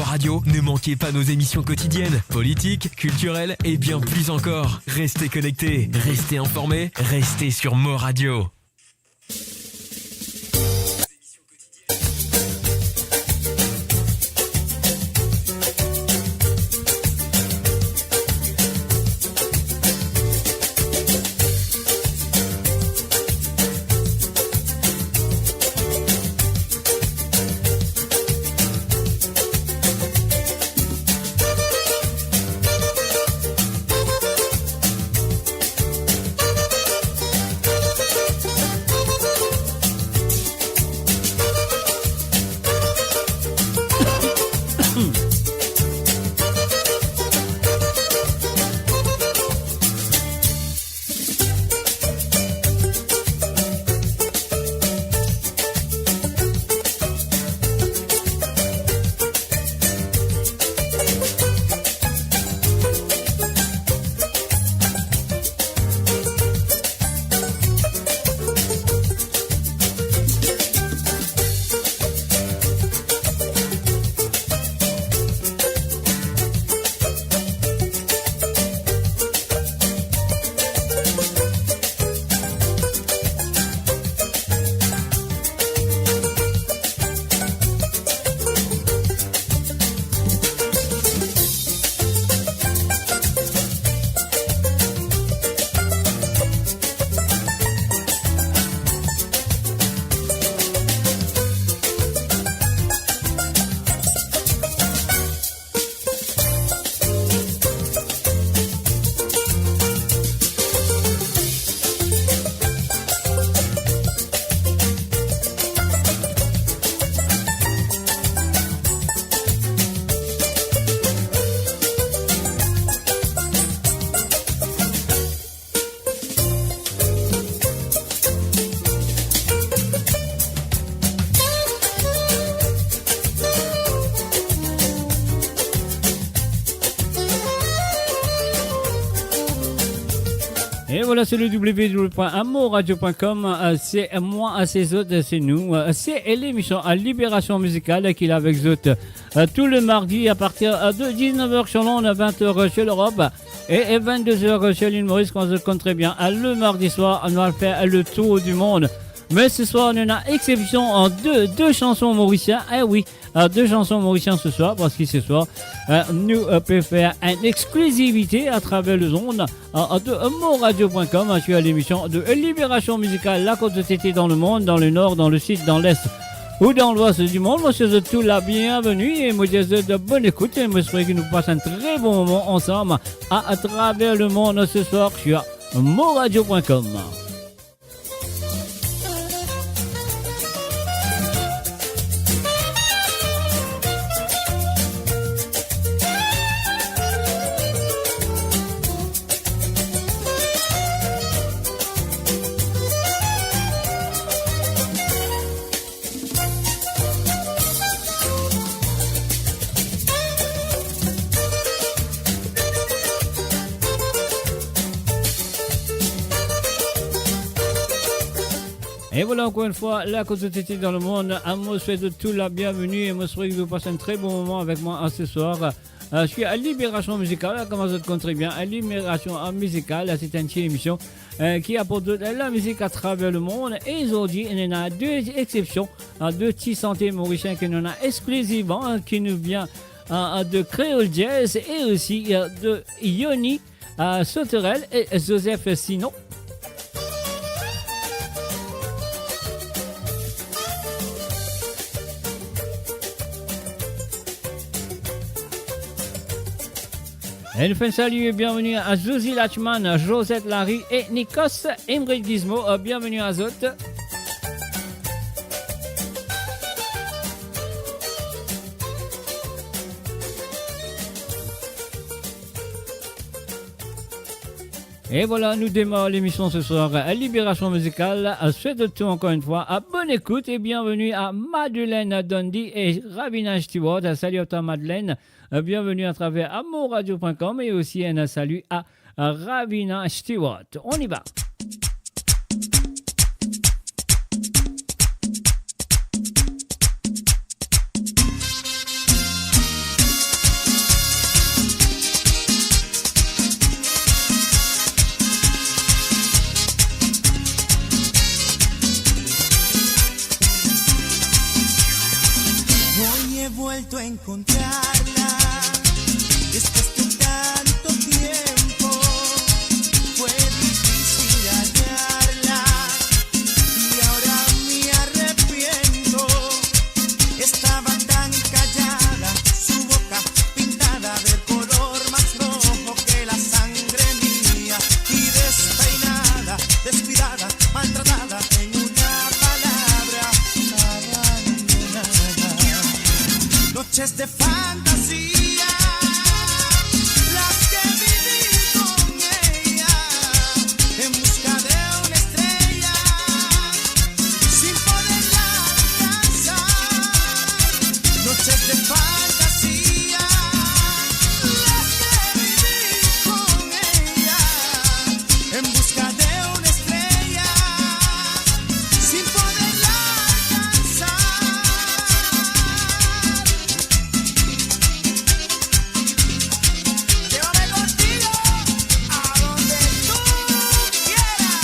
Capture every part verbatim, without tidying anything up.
Radio, ne manquez pas nos émissions quotidiennes, politiques, culturelles et bien plus encore. Restez connectés, restez informés, restez sur Mo Radio. E vwala, se le w w w pwin amourradio pwin kom, euh, se mwa, euh, se zot, euh, se nou, euh, se, euh, lemision, euh, Libération Musicale, euh, ki la avek zot, euh, tou le mardi a partir, euh, de diznef er sur l'onde, vint er, euh, sur l'Europe, e, e vennde er, euh, sur l'île Maurice, kouma zot konn tre bien, euh, le mardi swar, nou al fer, euh, le tour du monde. Me se swar, nou ena exsepsion an de, de sanson morisien. E wi, euh, de sanson morisien se swar, parski se swar, euh, nou, euh, pe fer enn exklizivite atraver lezond, euh, de moradio pwin kom, euh, sur lemision de Libération Musicale, la kot zot ete dan lemond, dan lenor, dan lesid, dan les ou dan lwes du mond. Mo swet zot tou la bienveni e mo dir zot bonn ekout e mo espere ki nou pas enn tre bon moman ansam a, atraver lemond se swar sur moradio pwin kom. E vwala, ankor enn fwa, la kot zot ete dan lemond, a, mo swet zot tou la bienveni e mo espere ki zot pas enn tre bon moman avek mwa, a, se swar, a, sur Libération Musicale, kouma zot konn tre bien, a, Libération, a, Musicale, a, se enn ti emision, euh, ki aport zot, euh, lamizik atraver lemond. E zordi, nou ena de exsepsion, euh, de ti santer morisien ki nou ena exklizivman, euh, ki nou vinn, euh, euh, de Kréol Jazz e osi, euh, de Yoni, euh, Sauterelle e Joseph Sinon. E nou fer enn sali e bienveni a Zouzil Achman, Josette Larue e Nikos, Ingrid Gizmo, bienveni a zot. E vwala, nou demar lemision se swar, Libération Musicale, swet zot tou ankor enn fwa, a, bonn ekout e bienveni a Madeleine Dundee e Ravina Stewart. Sali a twa Madeleine, bienveni atraver amourradio pwin kom e osi enn sali a, a Ravina Stewart. On y va. Vuelto a encontrarla después de tanto tiempo. Fue difícil hallarla y ahora me arrepiento. Estaba tan callada, su boca pintada del color más rojo que la sangre mía, y despeinada, descuidada, maltratada, en una palabra, abandonada. Noches de fantasía, las que viví con ella, en busca de una estrella, sin poderla alcanzar. Noches de fantasía, las que viví con ella, en busca de una estrella, sin poderla alcanzar. Llévame contigo a donde tú quieras.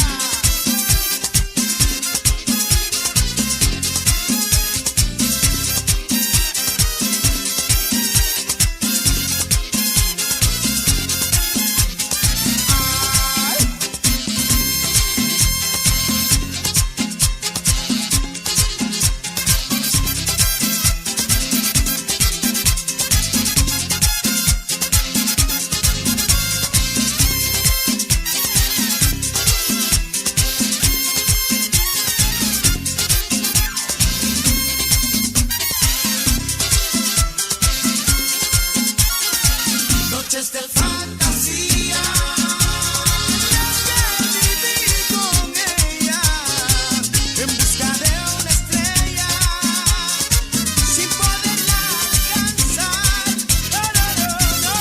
Noches de fantasía, las que viví con ella, en busca de una estrella, sin poderla alcanzar. No, no, no,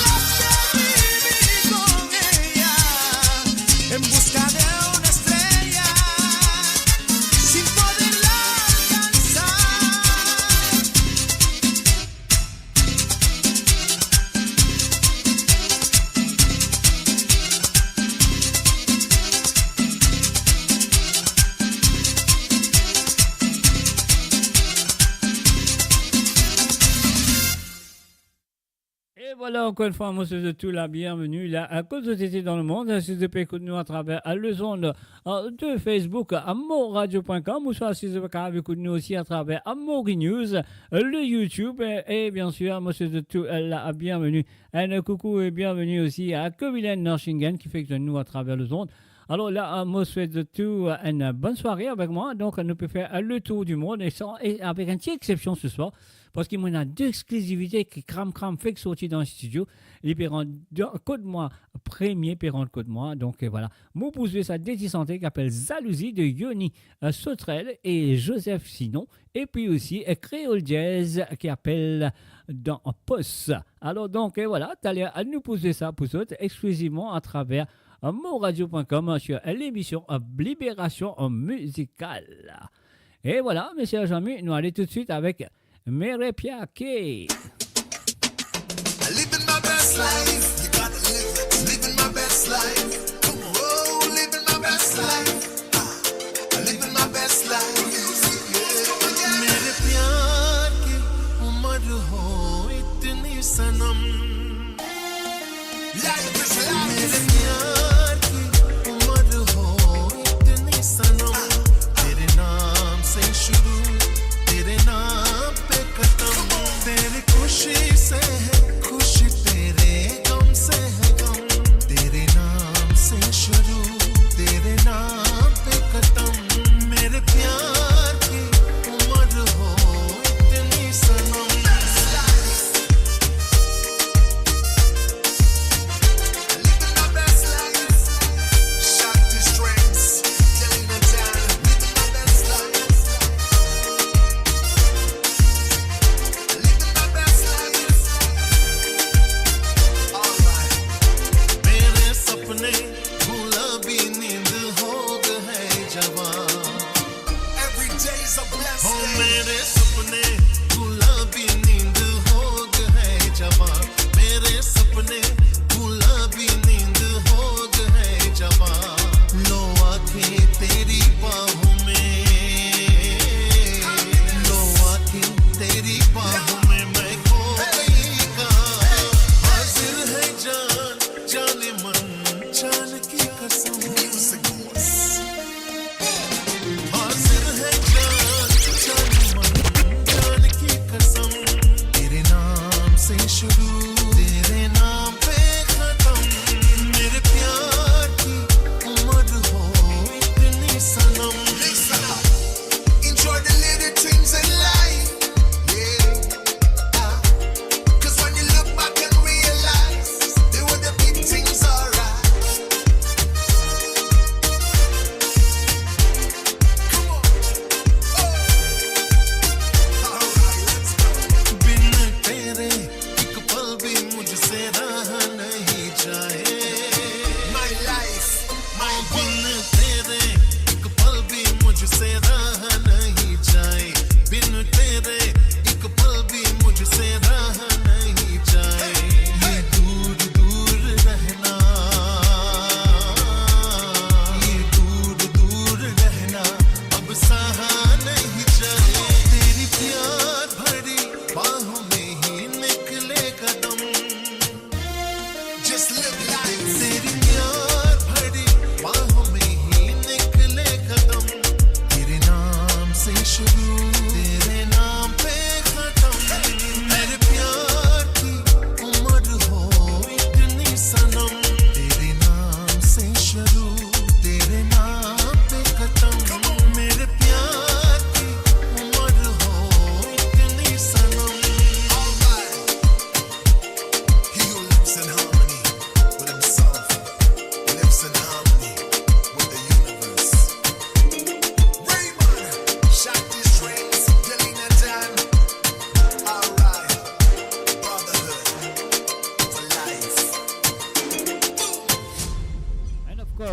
las que viví con ella, en busca de una estrella, sin poderla alcanzar. E vwala, ankor enn fwa, mo swet zot tou labienveni la, kot zot ete dan lemonn, si zot pe ekout nou atraver, a, lezond, a, de Facebook, a, moradio pwin kom, ouswa si zot pe kapav ekout nou osi atraver, a, Mori News, a, le YouTube, e, e, biensir, mo swet zot tou, a, labienveni. Enn koukou e bienveni osi a Komilen Narsingen ki fek zwenn nou atraver lezond. Alor la, a, mo swet zot tou, a, enn bonn sware avek mwa. Donk, nou pe fer, a, le tour di mond e san, e avek enn ti exsepsion se swar. Parski mo ena de exklizivite ki kram kram fek sorti dan studio. Li pe rant dan, kot mwa, premie pe rant kot mwa. Donk, e, vwala. Mo pou zwe sa de ti sante ki apel Zalouzi de Yoni, e, Sautrel e Joseph Sinon. Epi osi, e, Kreol Jazz ki apel Dan Pos. Alor donk, e, vwala, taler, a, nou pou zwe sa pou zot exklizivman atraver, e, moradio pwin kom, e, sir, e, lemision, e, Libération, e, Musicale. E vwala, mesi zami, nou ale toutswit avek Mere Piake. Living my best life. You gotta live it. Living my best life. Come on. Oh, living my best life. Ah, living my best life. Yeah. मेरे प्यार की उम्र हो इतनी सनम। Life is life. मेरे प्यार की उम्र हो इतनी सनम। तेरे नाम से शुरू, तेरे नाम पे खत्म। तेरी खुश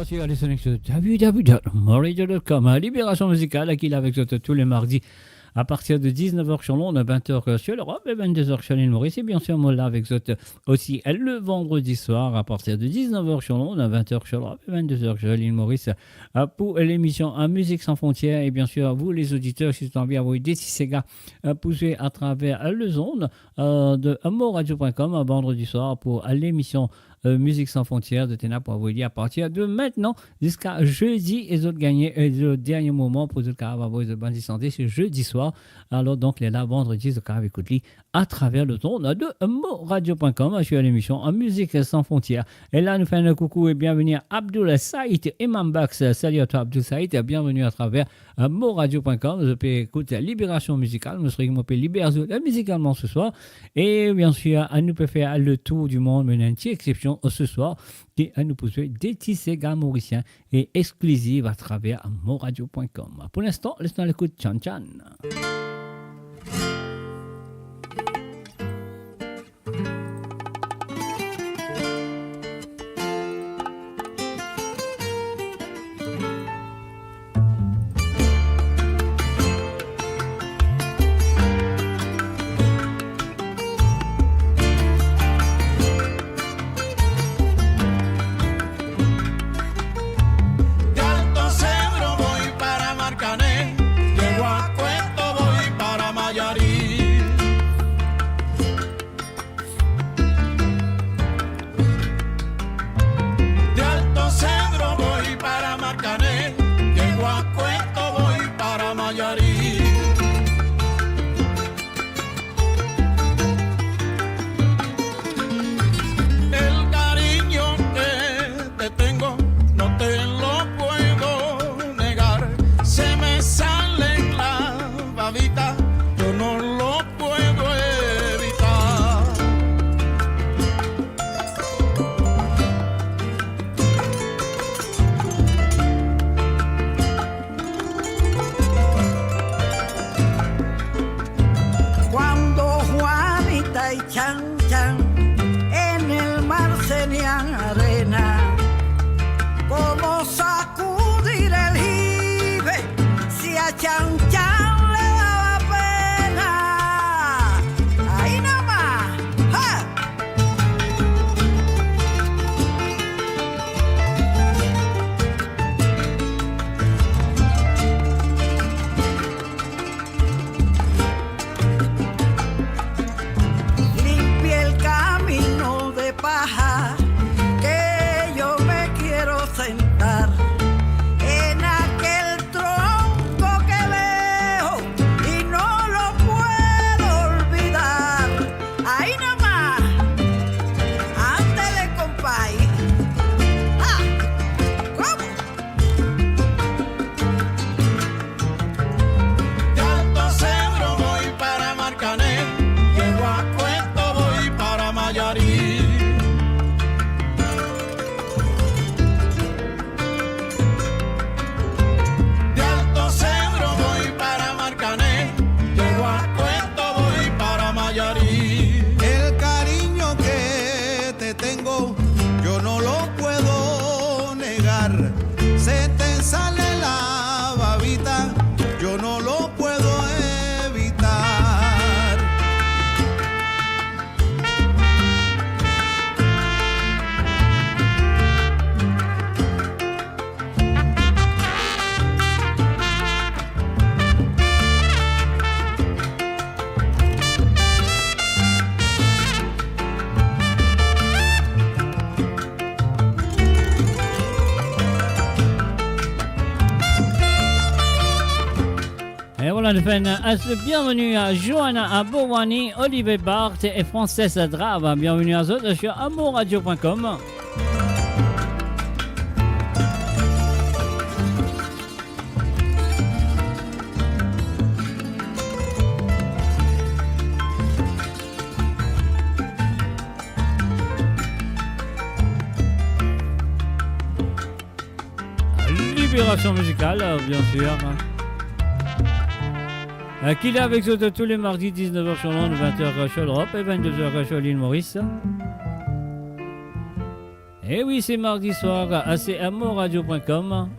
Sur les connexions w w w dot moradio dot com. Libération musicale, ki la avek zot tou le mardi à partir de dix-neuf heures sur l'onde, vingt heures sur l'Europe et vingt-deux heures sur l'île Maurice. Et bien sûr, mo la avek zot aussi le vendredi soir à partir de dix-neuf heures sur l'onde, vingt heures sur l'Europe et vingt-deux heures sur l'île Maurice, euh, pour l'émission, euh, Musique Sans Frontières. Et bien sûr, vous les auditeurs, si vous avez envie d'avoir des petits ségas, euh, pour jouer à travers, euh, les ondes, euh, de moradio point com, euh, vendredi soir pour, euh, l'émission, euh, Musique Sans Frontières, zot ena pou avoy li à partir de maintenant jusqu'à jeudi, e zot gagn, euh, le dernier moment pour zot kapav avoy zot bann ti sante, c'est jeudi soir. Alors donc, lerla vendredi, zot kapav ekout li à travers les ondes de moradio point com, sur l'émission, euh, Musique Sans Frontières. E la, nou fer enn coucou et bienvenue à Abdoul Saïd et Imam Bax. Salut à toi, Abdoul Saïd, et bienvenue à travers euh, moradio point com. Zot pe ekout Libération Musicale. Mo swete mo pe liber zot, euh, musicalement ce soir. Et bien sûr, euh, nou pe fer le tour du monde, me enn ti exception, euh, ce soir, ki, euh, nou pou zwe de ti séga morisien e exclusive à travers moradio point com. Pour l'instant, les nou al ekout Chan Chan. De Alto Cedro voy para Marcané, llego a Cueto, voy para Mayarí. De Alto Cedro voy para Marcané, llego a Cueto, voy para Mayarí. El cariño que te tengo no te lo puedo negar, se me sale en la babita, yo no lo puedo evitar. Cuando Juanita y Chan Chan en el mar tenían arena, como sacudir el jibe si a Chan Chan le daba pena. Ahí nada más. ¡Ja! Limpia el camino de paja, que yo me quiero sentar en aquel tronco que veo y no lo puedo olvidar. Ahí nada más. Ándele, compa. ¡Ja! ¿Cómo? De Alto Cedro voy para Marcané, llego a Cueto, voy para Mayarí. De Alto Cedro voy para Marcané, llego a Cueto, voy para Mayarí. El cariño que te tengo, yo no lo puedo negar. Se te sale la babita, yo no lo puedo evitar. Et voilà, nous faisons un bienvenue à Johanna, à Bourbani, Olivier Barthes et Frances Drave. Bienvenue à eux sur moradio point com. Libération musicale, bien sûr. Euh, qui est avec nous tous les mardis, dix-neuf heures sur l'onde, vingt heures sur l'Europe et vingt-deux heures sur l'île Maurice. Eh oui, c'est mardi soir, c'est Mo Radio point com.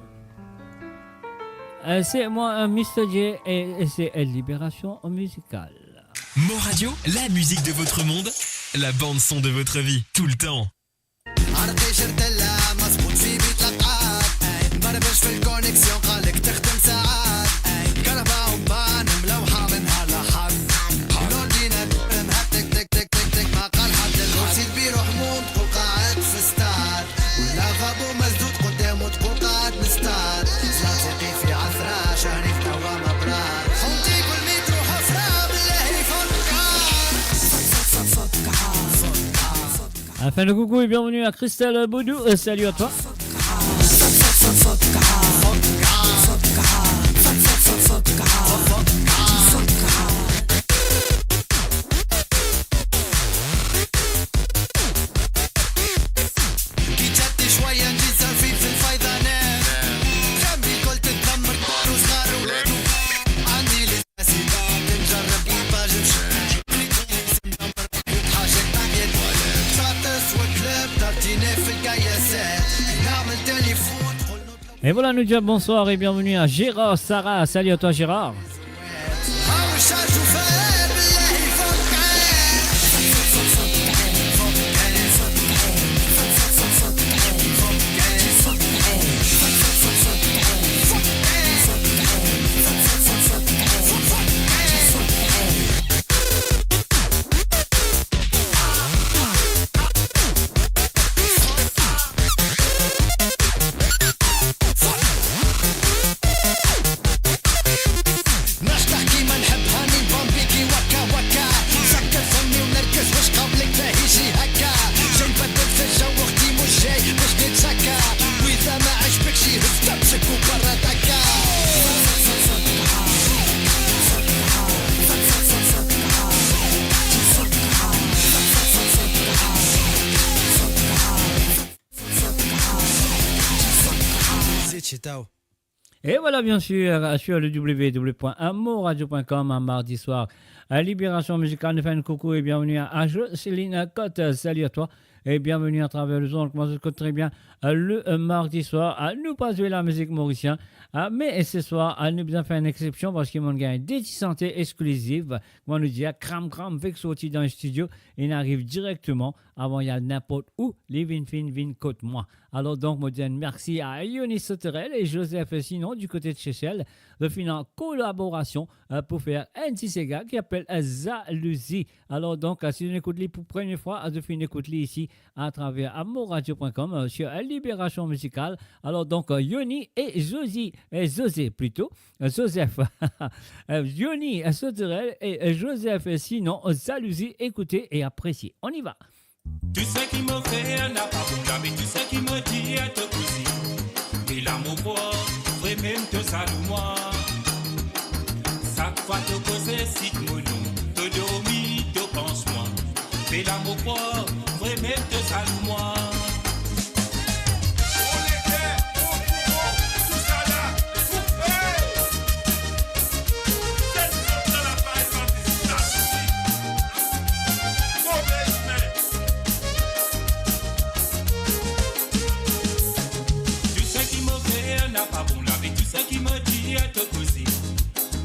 Euh, c'est moi, euh, Mister J, et, et c'est, euh, Libération Musicale. Mo Radio, la musique de votre monde, la bande son de votre vie, tout le temps. عرقي شرت اللام، مزبوط في بيت القعاد. نبربش في الكونيكسيون، قالك تخدم ساعات. كهربا وبان، ملوحة من نهار لحد. لورديناتور مهتك، تك، تك، تك، تك، ما قال حد. الغسيل بيروح مون، تقول قاعد في ستاد. ولا غابو مسدود قدام، وتقول قاعد نستاد. زلاتي في عفرة، شهري في دوامة براد. حومتي كل مترو حفرة، بالله يفكر. Enfin, le coucou et bienvenue à Christelle Baudou. Euh, salut à toi. Et voilà, nous disons bonsoir et bienvenue à Gérard Sarah. Salut à toi, Gérard. Et voilà, bien sûr, sur le w w w point mo radio point com, un mardi soir, à Libération Musicale. Nous faisons un coucou et bienvenue à, à Jocelyne Cotte. Salut à toi et bienvenue à travers les ondes. Kouma zot kontan? Très bien. Euh, le, euh, mardi soir, euh, nou pa zwe lamizik morisien. Euh, me, euh, se swar, euh, nou bizin fer enn exsepsion parski nou gagn de ti sante exkliziv. Kouma nou dir, kram kram, fek sorti dan studio, e nou ariv direkteman, avan nou al ninport ou, li vinn finn vinn kot mwa. Alor donk, mo dir enn mersi a Yonis Sauterelle et Joseph Sinon du côté de Seychelles. Zot finn an kolaborasion, euh, pou fer enn ti sega ki apel, euh, Zalouzi. Alor donk, euh, si zot ekout li pou premie fwa, euh, zot finn ekout li isi atraver, euh, mo radio point com, euh, sur, euh, Libération Musicale. Alor donk, euh, Yoni et Josie, et José plito, euh, Joseph. Euh, Yoni, euh, Sauterelle et, euh, Joseph, euh, Sinon, euh, Zalouzi, écoutez et appréciez. On y va. Tou seki mo fer napa bon, lavi tou seki mo dir to koze. Me la mo krwar, vremem to salou mwa. Sak fwa to koze, sit mo nom, to dormi, to pans mwa. Me la mo krwar, vremem to salou mwa. Tou seki mo fer napa bon, lavi tou seki mo dir to koze.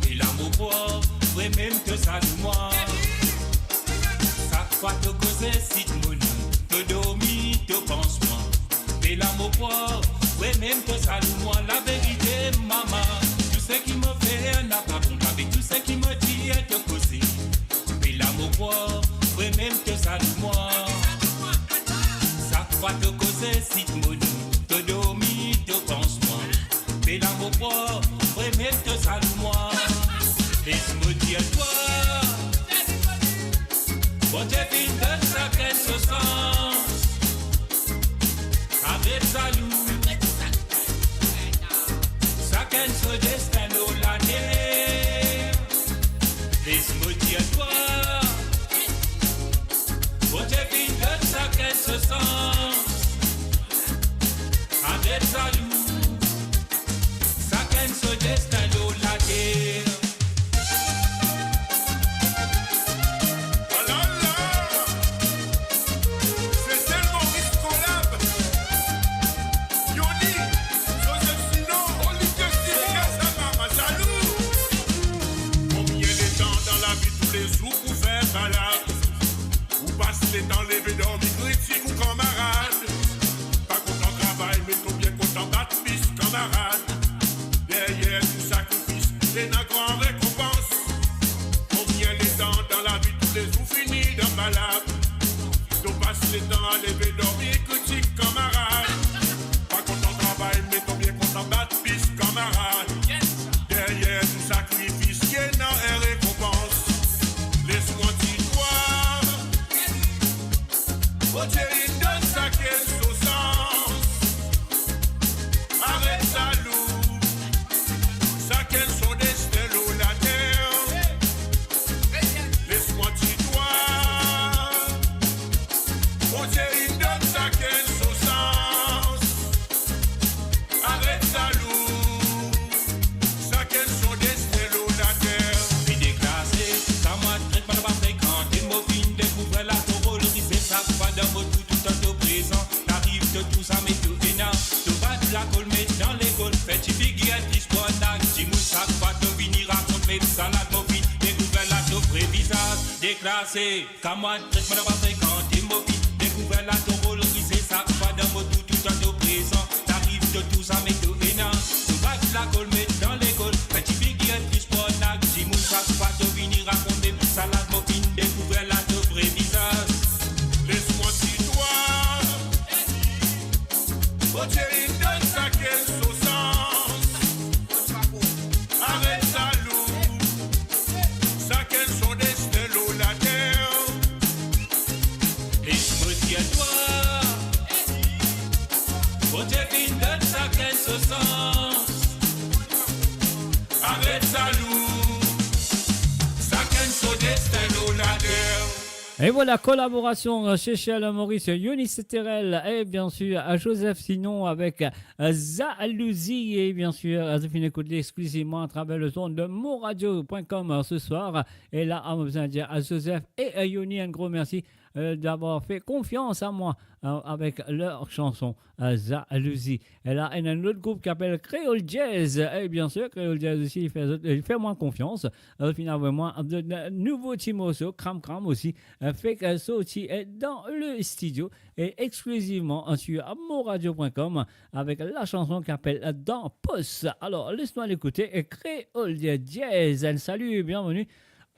Me la mo krwar, vremem to salou mwa. Sak fwa to koze, sit mo nom, to dormi, to pans mwa. Me la mo krwar, vremem to salou mwa. Laverite mama, tou seki mo fer napa bon, lavi tou seki mo dir to koze. Me la mo krwar, vremem to salou mwa. Sak fwa to koze, sit mo nom, to dormi, to pans mwa. Me la mo krwar, vremem to salou mwa. Les mo dir twa, Bondie finn donn sakenn so sans. Aret zalou, sakenn so destin lor later. Les mo dir twa, Bondie finn donn sakenn so sans. Aret zalou, sakenn so destin lor later. Alala! Sesel Moris Collab. Leve dormi, kritik kamarad. Pa kontan travay, me to bien kontan bat pis kamarad. Deryer tou sakrifis, ena enn rekonpans. Les mwa dir twa, Bondie inn donn sakenn so sans. Aret zalou, sakenn so destin lor later. Les mwa dir twa, Bondie inn donn sakenn so sans. Aret zalou, sakenn so destin lor later. Li deklare, sa mwa trink mwa napa frekante, mo finn dekouver la to rol, rize sak fwa dan mo tou, toutan to prezan. Ariv to tou sa, me to ena, to bat lakol, met dan lekol, fer ti figir tris pou atak dimoun, sak fwa to vini rakont, met salad, mo finn dekouver la to vre vizaz. Deklare, sa mwa trink mwa napa frekante, mo finn dekouver la to rol, rize sak fwa dan mo tou, toutan to prezan. Ariv to tou sa, me to ena, to bat lakol, met dan lekol, fer ti figir tris pou atak dimoun, sak fwa to vini rakont, met salad, mo finn dekouver la to vre vizaz. Les mwa dir twa, Bondie inn donn sakenn so sans. Aret zalou, sakenn so destin lor later. Les mwa dir twa, Bondie inn donn sakenn so sans. Aret zalou, sakenn so destin lor later. Et voilà, collaboration, euh, Seychelles, Maurice, Eunice Terrell et bien sûr, euh, Joseph Sinon avec, euh, Jalousie. Et bien sûr, euh, zot finn ekout li exclusivement à travers les ondes de moradio point com, euh, ce soir. Et là, on a besoin de dire à Joseph et à Yoni un gros merci, euh, d'avoir fait confiance à moi, euh, avec leur chanson, euh, Jalousie. E la, ena enn lot group ki apel Kreol Jazz. E bien sûr, Kreol Jazz osi, li fer zot, li fer mwa konfians. Zot finn avoy mwa de, de nouvo ti morso, Kram Kram osi, euh, fek, euh, sorti, euh, dan le studio e exclusivement, euh, sur moradio point com avec la chanson ki apel, euh, Dan Pos. Alors, laisse-nous l'écouter, euh, Kreol Jazz. Salut, bienvenue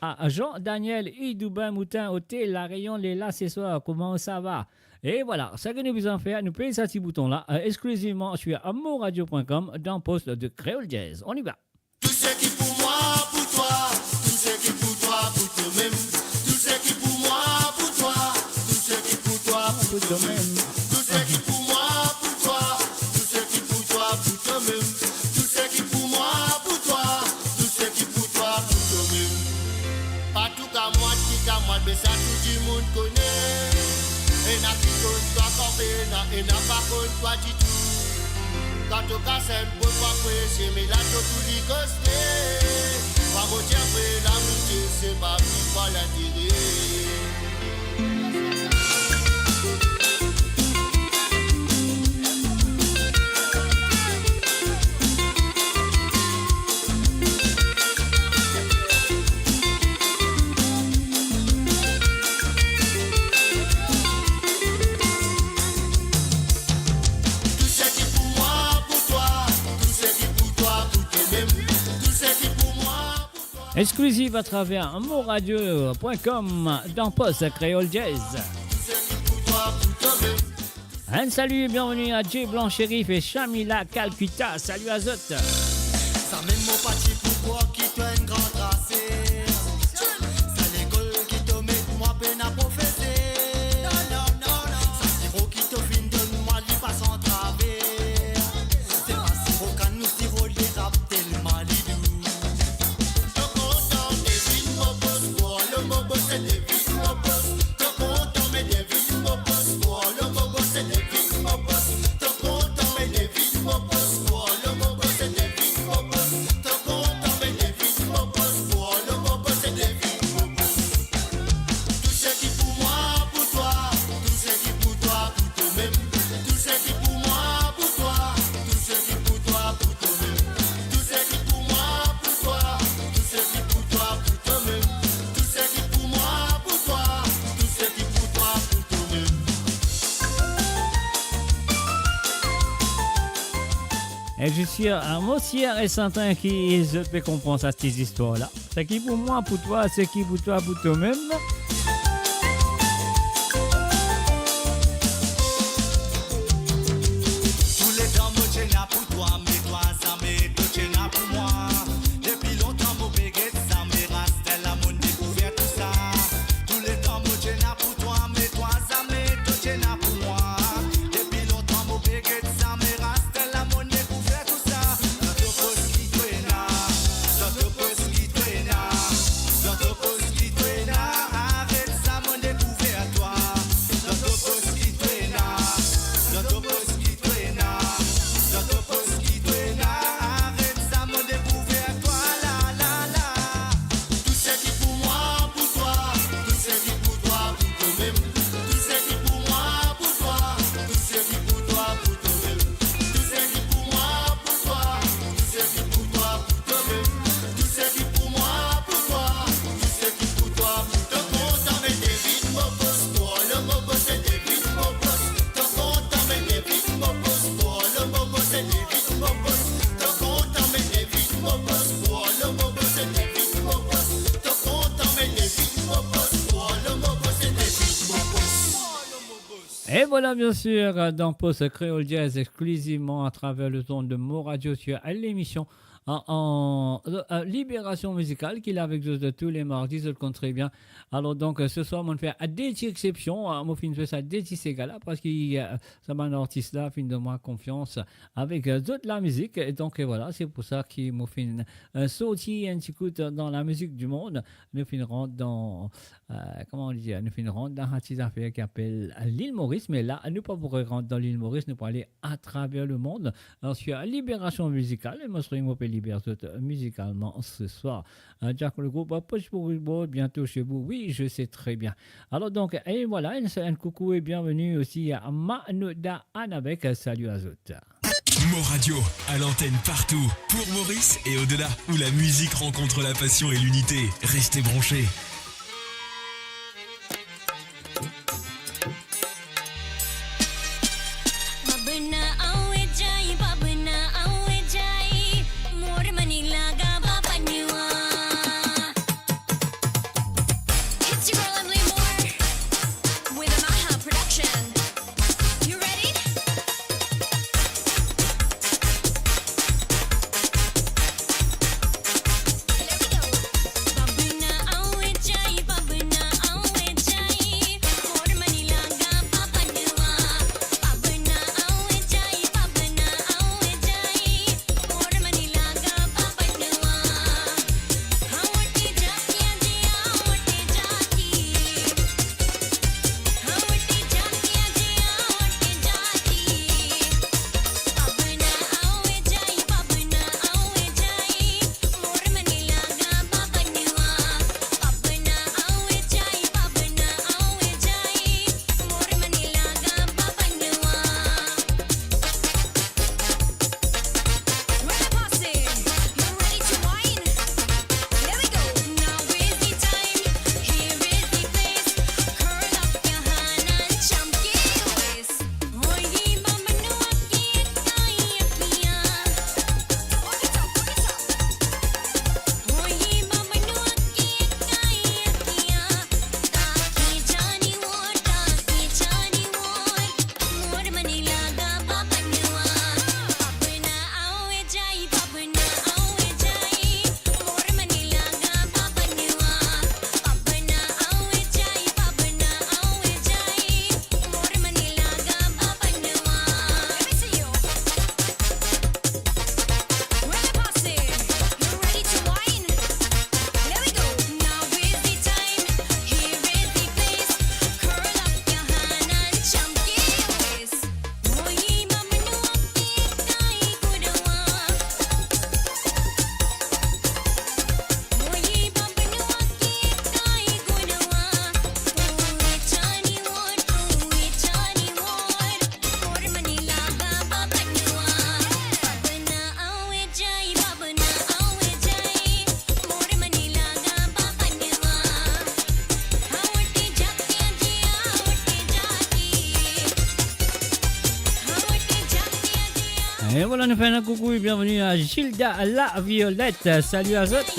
à Jean-Daniel Idoubin Moutin, ote La Réunion, li la ce soir. Comment ça va? Et voilà, seki nou bizin fer, nou pez sa ti bouton la, euh, exclusivement sur moradio point com, Dan Pos de Kreol Jazz. On y va. Tou seki pou mwa, pou twa, tou seki pou twa, pou to mem. Tou seki pou mwa, pou twa, tou seki pou twa, pou to mem. Tou seki pou mwa, pou twa, tou seki pou twa, pou to mem. Tou seki pou mwa, pou twa, tou seki pou twa, pou to mem. Pa tou kamwad ki kamwad, be sa tou dimoun kone. Ena ki konn twa kan pena, ena pa konn twa ditou. Kan to kas enn po twa prese, me la to tou li koste. Twa mo dir vre, lamour Bondie, se pa fwa lintere. Tou seki pou mwa, pou twa, tou seki pou twa, pou to mem. Tou seki pou mwa, pou twa. Exclusive à travers moradio point com, Dan Pos, Kreol Jazz. Tou seki pou twa, pou to mem. Un salut, bienvenue à Jay Blanc Chérif et Shamila Calcutta. Salut à zot. Sa mem mo pa ti pou krwar ki to enn gran traser. Sa lekol ki to met mwa pena profeser. Sa siro ki to finn donn mwa, li pa san traver. Se pa siro kann ou siro lerab, telman li dou. To kontan me vinn mo bos, krwar lor mo bos, se devinn mo bos. To kontan me devinn mo bos, krwar lor mo bos, se devinn mo bos. To kontan me devinn mo bos, krwar lor mo bos, se devinn mo bos. To kontan me devinn mo bos, krwar lor mo bos, se devinn mo bos. Tou seki pou mwa, pou twa, tou seki pou twa, pou to mem. Tou seki pou mwa, pou twa, tou seki pou twa, pou to mem. Tou seki pou mwa, pou twa, tou seki pou twa, pou to mem. Tou seki pou mwa, pou twa, tou seki pou twa, pou to mem. E zis, euh, mo sir e serten ki zot pe konpran sa ti zistwar la. Seki pou mwa, pou twa, seki pou twa, pou to mem. Voilà, bien sûr, euh, dans Post Créole Jazz, exclusivement à travers les ondes de Mo Radio sur l'émission en, en, euh, euh, Libération Musicale, qui est là avec nous de tous les mardis, je le compte très bien. Alors donc, euh, ce soir, mo finn fer de ti exception, euh, mo finn fer sa de ti sega la, parski, euh, sa bann artis la finn donn mwa konfians avek, euh, zot lamizik. Et donc, euh, voilà, c'est pour ça ki mo finn, euh, sorti un petit coup dans la musique du monde. Nou finn rant dan, euh, comment on dit, nou finn rant dan sa ti zafer ki apel Lil Moris, me la, nou pa pou rant dan Lil Moris, nou pou ale à travers le monde, euh, sur Libération Musicale, e mo swete mo pe liber zot mizikalman ce soir. Euh, Jack le groupe, euh, Push pour Board, bientôt chez vous. Oui, je sais très bien. Alors donc, et voilà, un, un coucou et bienvenue aussi à Manoda Anabek. Salut à zot. Mo Radio, à l'antenne partout, pour Maurice et au-delà, où la musique rencontre la passion et l'unité. Restez branchés. It's your girl Emily Moore with a Maha production. You ready? Here we go. E vwala, nou fer enn koukou e bienvenue à Gilda la Violette. Salut à zot.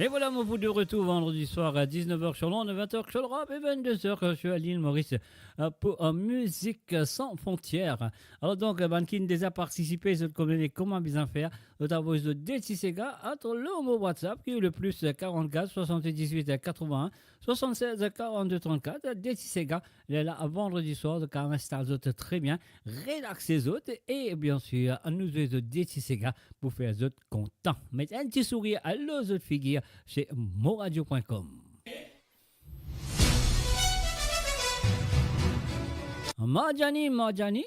E vwala, mo pou de retour vandredi swar a diznef er sur l'onde, vin er sur le rap e vinn-de-z er sur l'île Maurice, euh, pour, euh, Musique Sans Frontières. Alor donk, euh, bann ki deza partisipe, zot konn kouma bizin fer, zot avoy zot de ti sega, atann lor mo WhatsApp, ki le plus, euh, quarante-quatre soixante-dix-huit quatre-vingts soixante-seize quarante-deux trente-quatre, de ti sega, lerla vandredi swar, zot kapav instal zot tre bien, relaxe zot, e bien sir, nou zwe zot de ti sega pou fer zot kontan. Met enn ti sourir lor zot figir, se moradio point com. Madjani, Madjani.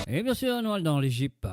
E bien sir, nou al dan Lezip.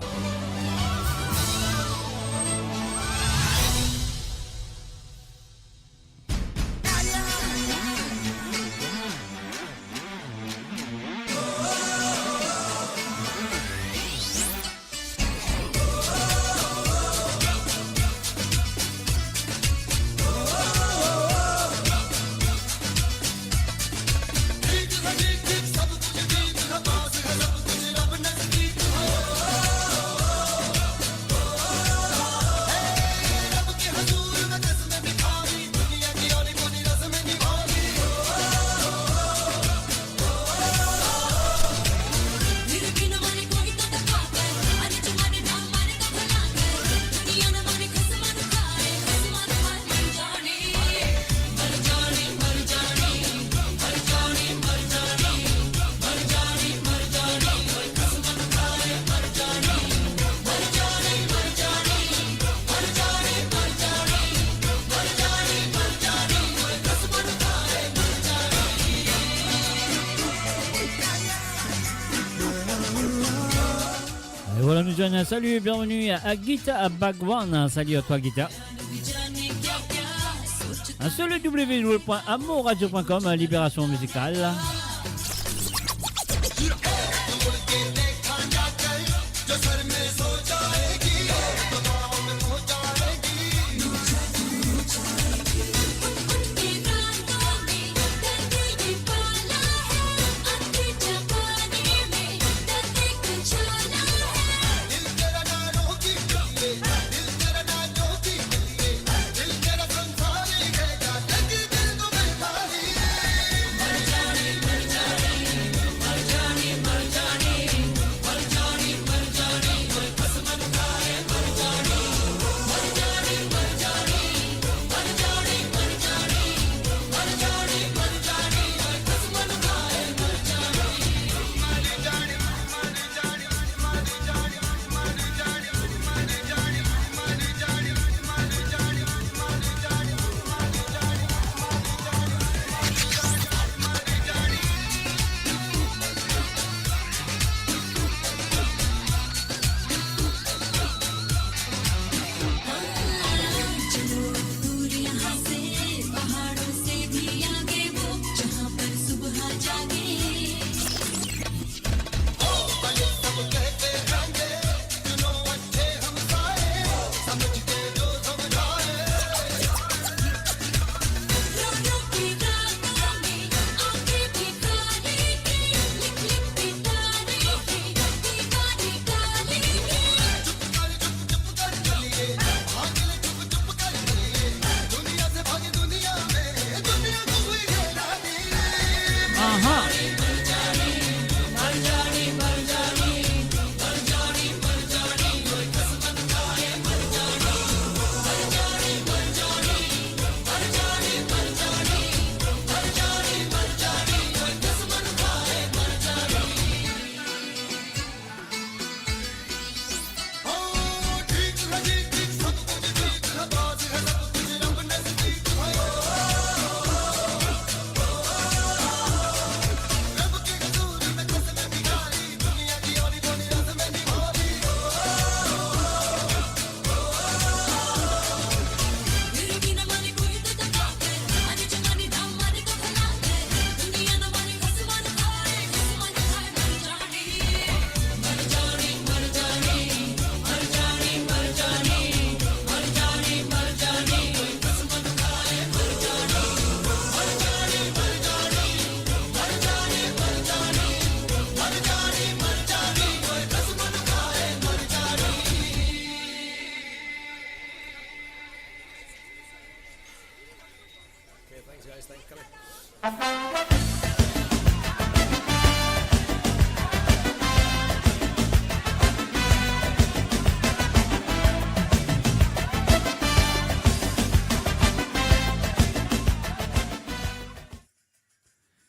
John, salut, bienvenue à Gita à Bhagwan. Salut à toi, Gita. Sur le w w w point amour radio point com, Libération Musicale.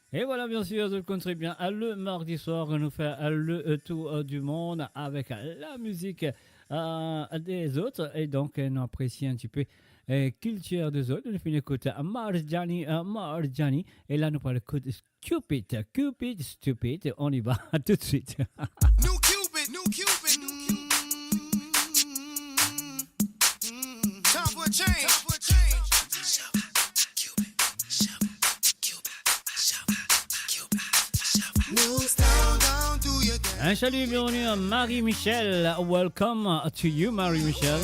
E vwala, bien sir, zot konn tre bien, le mardi soir, nou fer le tour du monde avek la mizik, euh, dezot. E donk, euh, nou apresie enn tipe, euh, kiltir dezot. Nou finn ekout Marjani, euh, Marjani. E la, nou pou al ekout Cupid, Cupid, Stupid. On y va, tout de suite. New Cupid, new Cupid, new Cupid. Mm, mm, mm. Time for a change. Time for a change. Un salut, bienvenue à Marie-Michel. Welcome to you, Marie-Michel.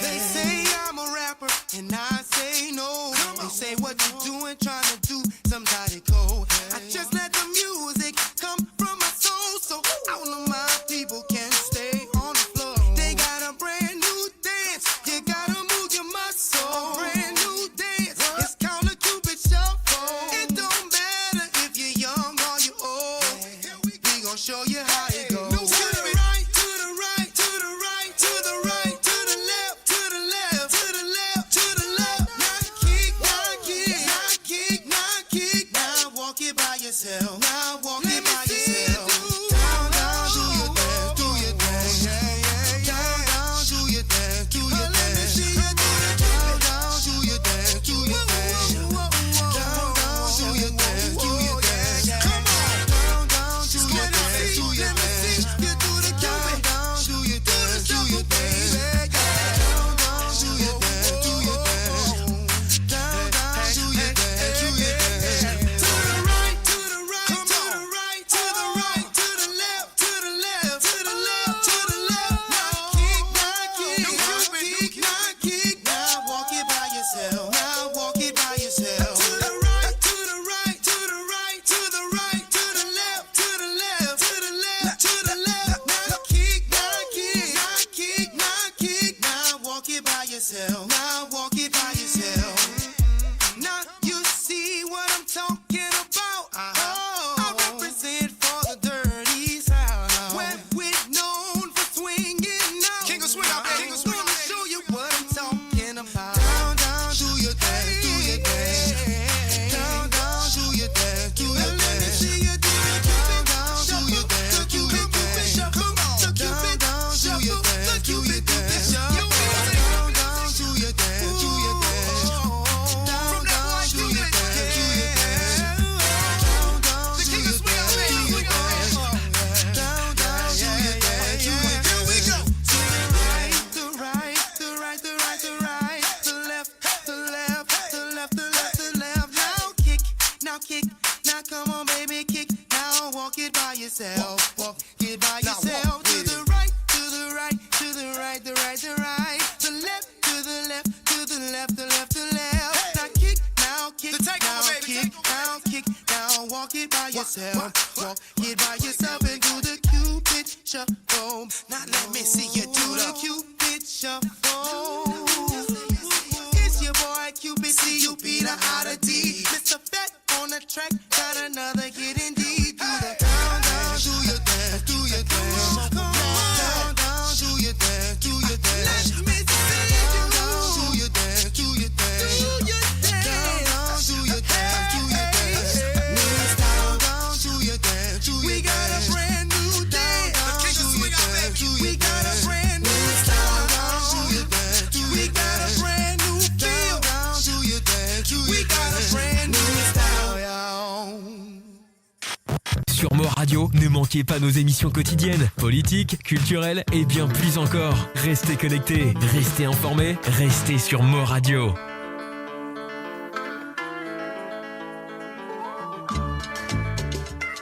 They say I'm a rapper and I say no. They say what you doing, trying to do somebody cold. I just let the music come from my soul, so all of my people can stay on the floor. They got a brand new dance. You gotta move your muscle. A brand new dance. It's called a Cupid Shuffle. It don't matter if you're young or you're old. We gon' show you how it goes. To the right, to the right, to the right, to the right, to the left, to the left, to the left, to the left. Knock kick, knock kick, knock kick, knock kick. Now walk it by yourself. Now walk it by yourself. Down, down, do your dance, do your dance. Yeah, yeah, yeah. Down, down, do your dance, do your dance. Down, down, do your dance, do your dance. Down, Walk it by yourself. Walk it by yourself. To the right, to the right, to the right, the right, the right. To left, to the left, to the left, the left, the left. Now kick, now kick, now kick, now kick, now walk it by yourself. Walk it by yourself and do the Cupid shuffle. Now let me see you do the Cupid shuffle. It's your boy Cupid, C U P D the oddity. Mister Fat on the track, got another hit indeed. Do the down, down, do your dance, do your dance. Come on, down, down, do your dance, do your dance. Let me see you do your dance, do your dance. Do your dance. Down, down, do your dance, do your dance. Hey, hey. Down, down, do your dance, do your dance. We got a brand new day. Down, down, do your dance, do your dance. We got a brand new style. Down, down, do your dance, do your dance. We got a brand new feel. Down, down, do your dance, do your dance. We got a brand new style. Sur Move Radio, ne manquez pas nos émissions quotidiennes, politiques, culturelles et bien plus encore. Restez connectés, restez informés, restez sur Move Radio.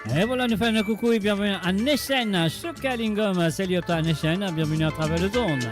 E vwala, nou fer enn koukou e bienveni a Neshen, Sukalingam. Salut à toi, Neshen, bienvenue à travers les ondes.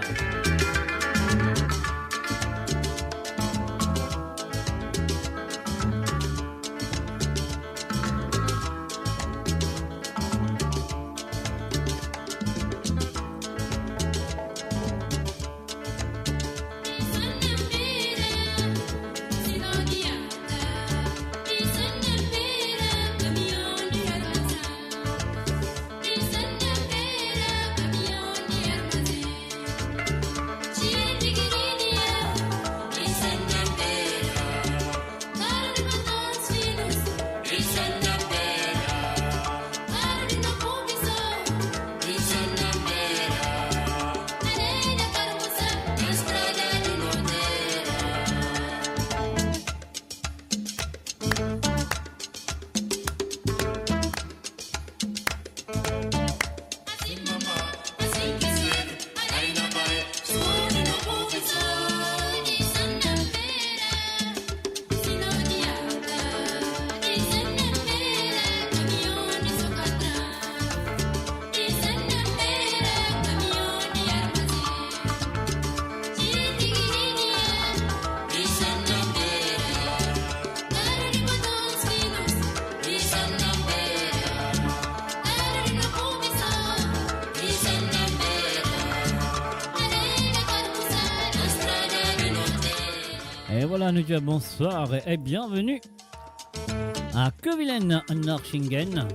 E vwala, nou dir bonswar e bienveni a Kevilen Norchingen.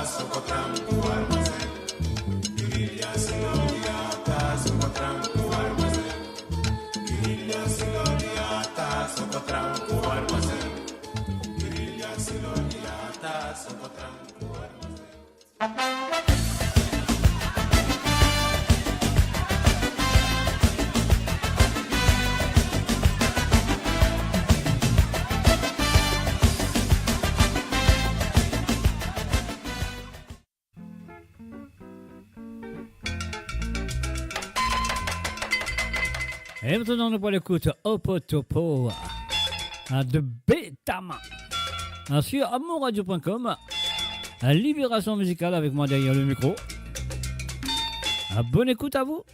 E aster nou pou al ekout Opotopo de Betama sur amourradio point com. Libération musicale avec moi derrière le micro. Bonne écoute à vous.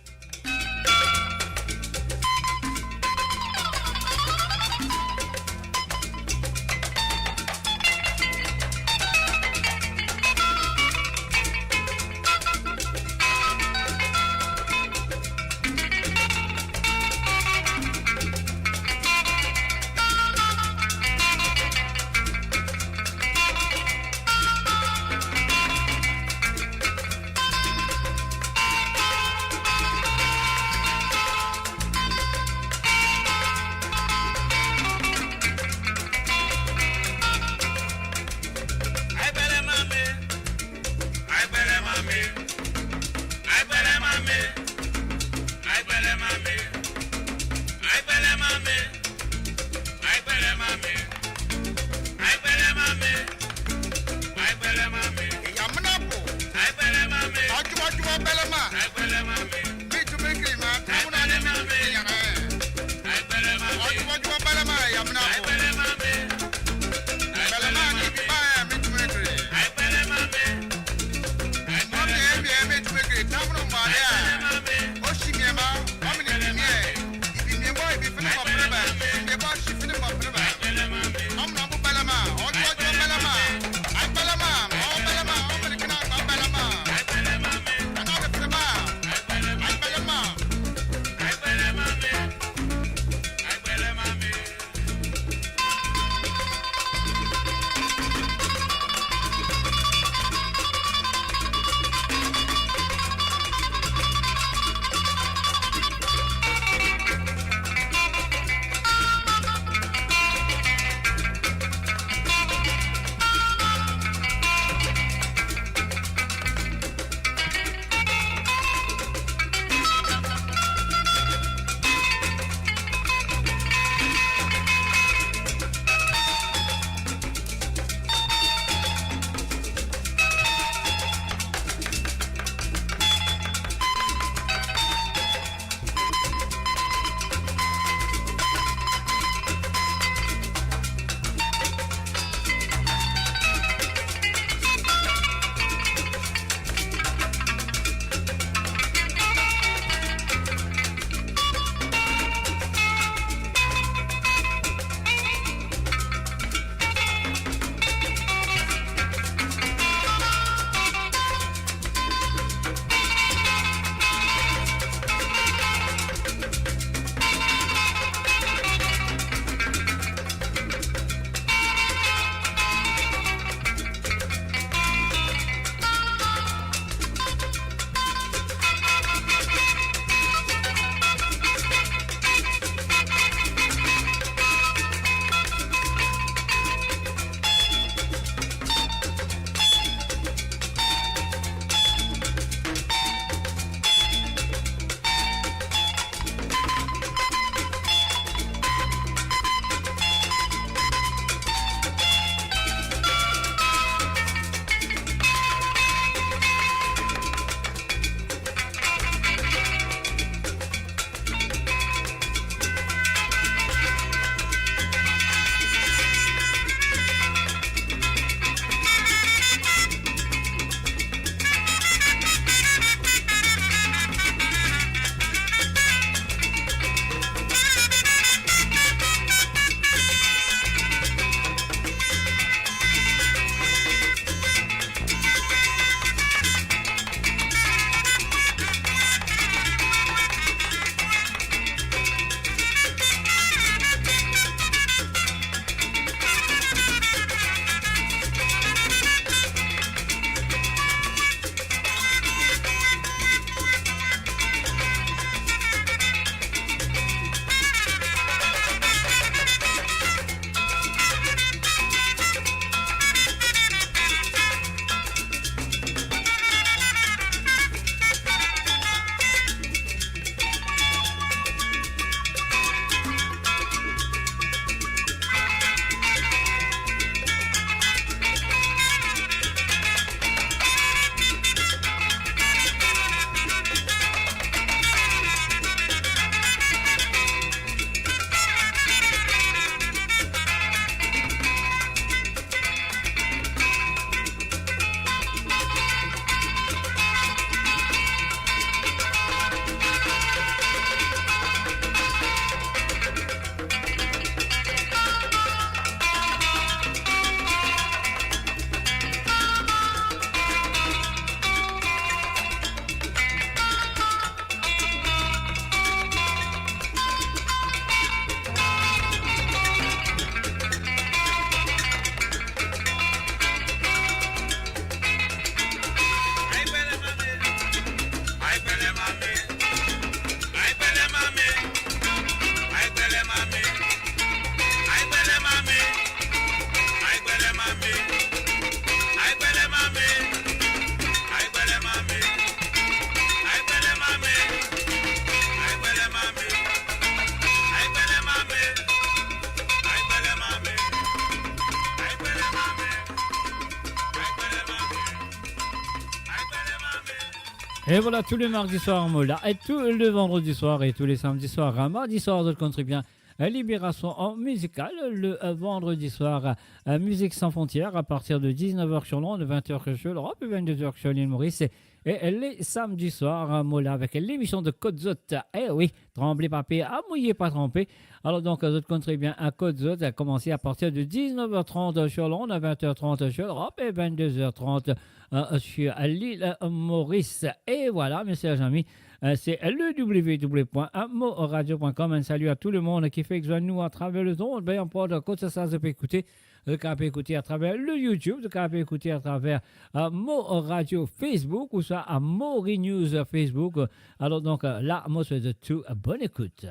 Et voilà, tous les mardis soirs, mo la, et tous les vendredis soirs, et tous les samedis soirs, hein, mardi soir, zot konn tre bien, euh, Libération en musical, le, euh, vendredi soir, euh, Musique Sans Frontières, à partir de dix-neuf heures sur l'onde, vingt heures sur l'Europe, et vingt-deux heures sur l'île Maurice, et, et les samedis soirs, euh, mo la avek lemision de Kot Zot. Eh oui, tranble pa per, ah, mouye pa tranpe. Alors donc, euh, zot konn tre bien, euh, Kot Zot, a komanse à partir de dix-neuf heures trente sur l'onde, à vingt heures trente sur l'Europe et vingt-deux heures trente euh, sur l'île, euh, Maurice. Et voilà, mes chers amis, euh, c'est le w w w point moradio point com. Un salut à tout le monde qui fait que nous à travers le monde. Peu importe, kot sa, sa, zot pe ekoute, zot kapav ekoute à travers le YouTube, zot kapav ekoute à travers, euh, Mo Radio Facebook ou soit à Mori News Facebook. Alors donc, euh, la, mo swet zot tou, euh, bonne écoute.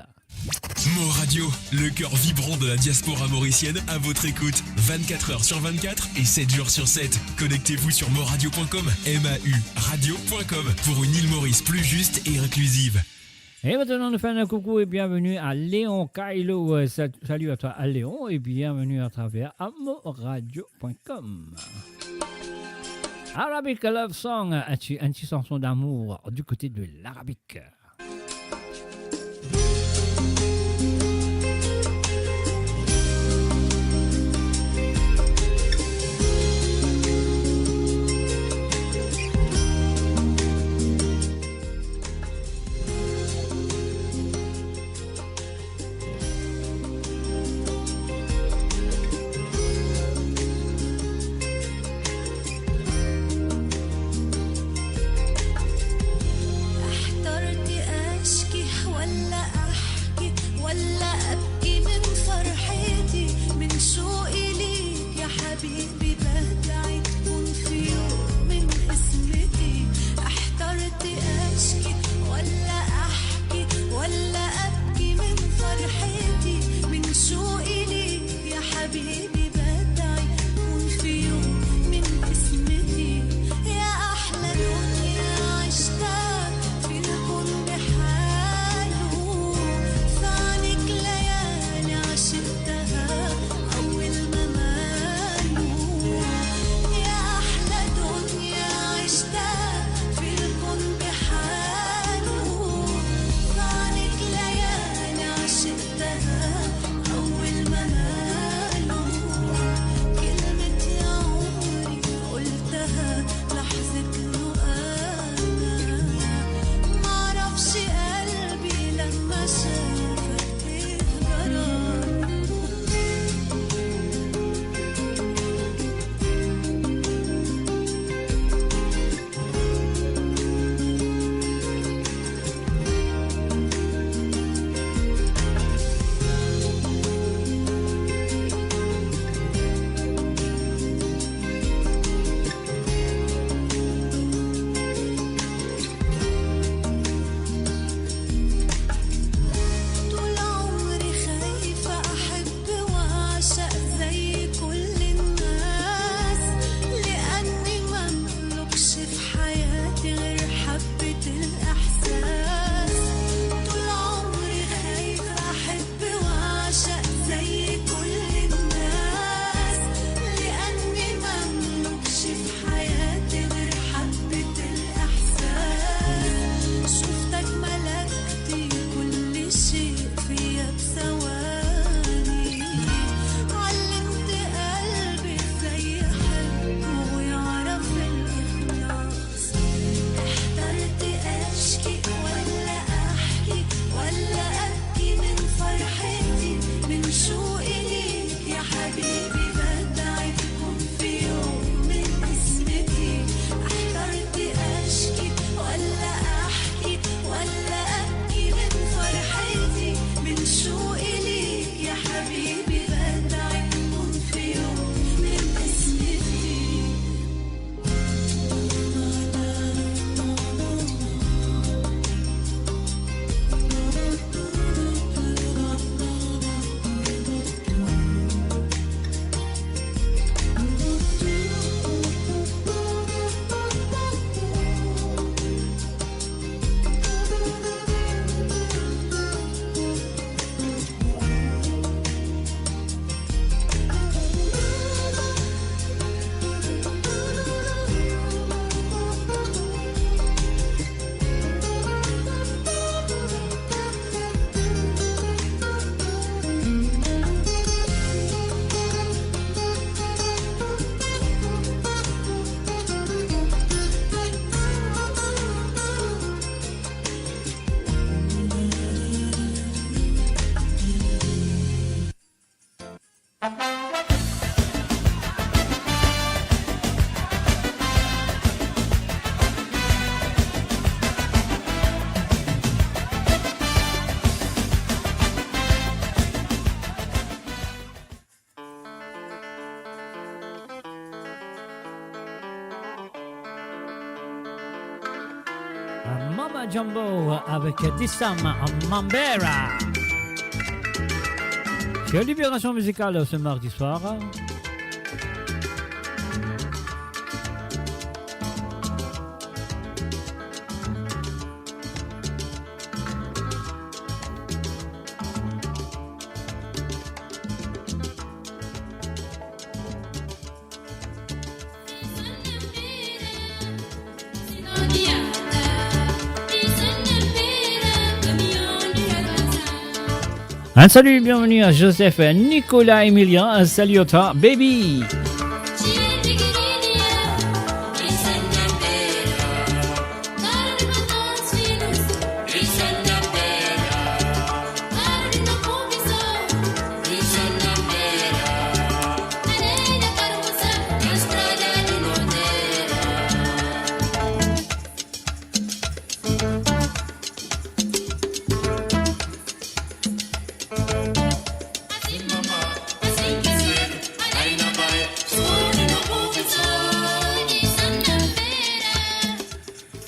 Mo Radio, le cœur vibrant de la diaspora mauricienne à votre écoute, vingt-quatre heures sur vingt-quatre et sept jours sur sept. Connectez-vous sur moradio point com, M A U radio point com, pour une île Maurice plus juste et inclusive. Et maintenant, nous faisons un coucou et bienvenue à Léon Kailo. Euh, sa-, salut à toi, à Léon, et bienvenue à travers à moradio point com. Arabic Love Song, un ti, un ti chanson d'amour du côté de l'Arabie. احترت أشكي ولا أحكي ولا أبكي من فرحتي، من شوقي ليك يا حبيبي بدعي تكون في يوم من قسمتي. احترت أشكي ولا أحكي ولا أبكي من فرحتي، من شوقي ليك يا حبيبي بدعي كون في يوم من قسمتي. يا أحلى دنيا عشتها في الكون بحاله، في عينيك ليالي عشقتها أول ما مالوا. يا أحلى دنيا عشتها في الكون بحاله، في عينيك ليالي عشقتها أول ما مالوا. كلمة يا عمري قلتها لحظة لقانا، معرفش قلبي لما شافك ايه جرى. Mama Jumbo avec Disam Mambera. Sur Libération Musicale ce mardi soir. Un salut, bienvenue à Joseph, Nicolas, Emilien, un salut à toi, baby.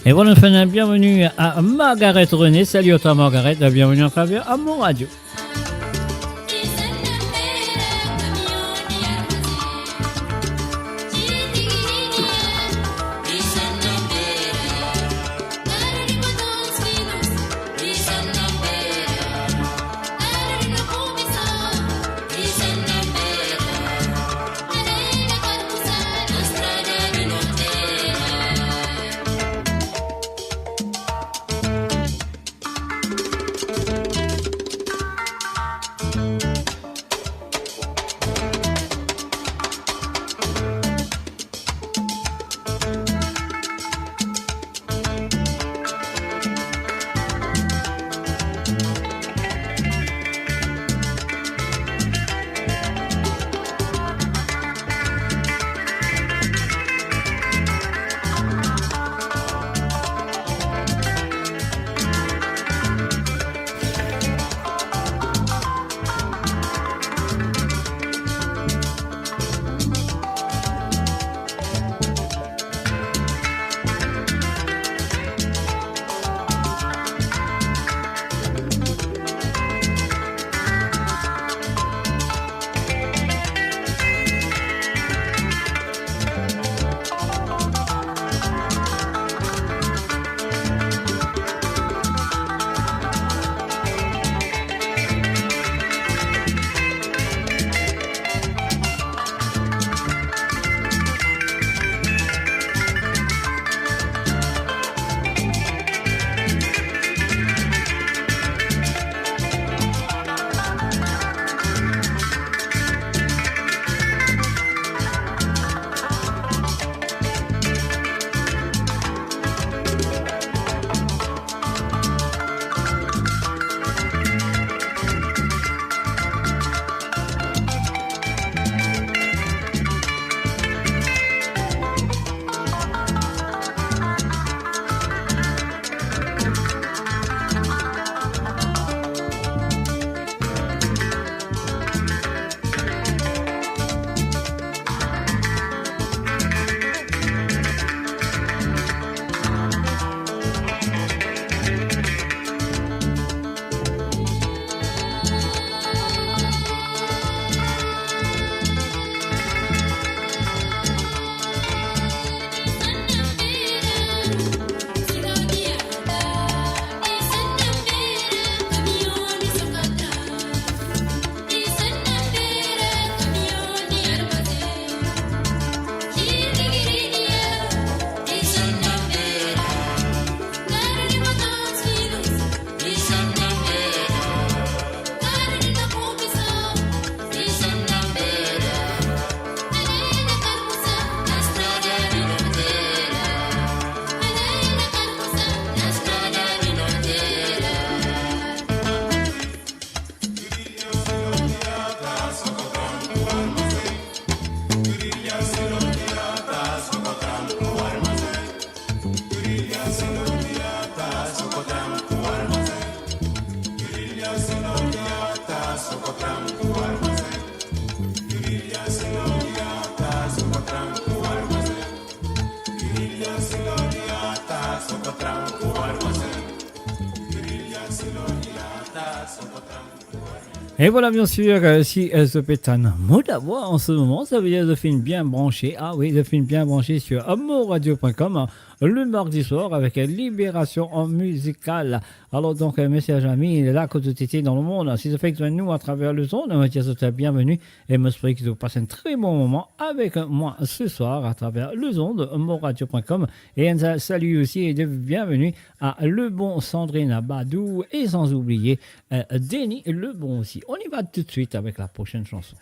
Et voilà, enfin, bienvenue à Margaret René. Salut à toi, Margaret. Bienvenue à travers à mon radio. Et voilà, bien sûr, euh, si, euh, zot pe tann mo lavwa an se moman, sa ve dir zot finn bien branche. Ah oui, zot finn bien branche sur, euh, moradio point com, hein, le mardi soir avec, euh, Libération en musicale. Alors donc, euh, messieurs, amis, la kot zot ete dan lemond, si zot fek zwenn nou atraver lezond, nou dir zot bienveni. E mo espere ki zot pas enn tre bon moman avek mwa se swar atraver lezond, moradio point com. E enn sa-, salut aussi et de bienvenue à Lebon, Sandrine Badou et sans oublier, euh, Denis Lebon aussi. On y va tout de suite avec la prochaine chanson.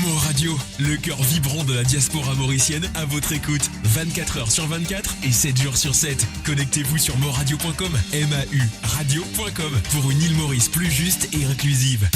Mo Radio, le cœur vibrant de la diaspora mauricienne, à votre écoute vingt-quatre heures sur vingt-quatre et sept jours sur sept. Connectez-vous sur moradio point com, M A U radio point com, pour une île Maurice plus juste et inclusive.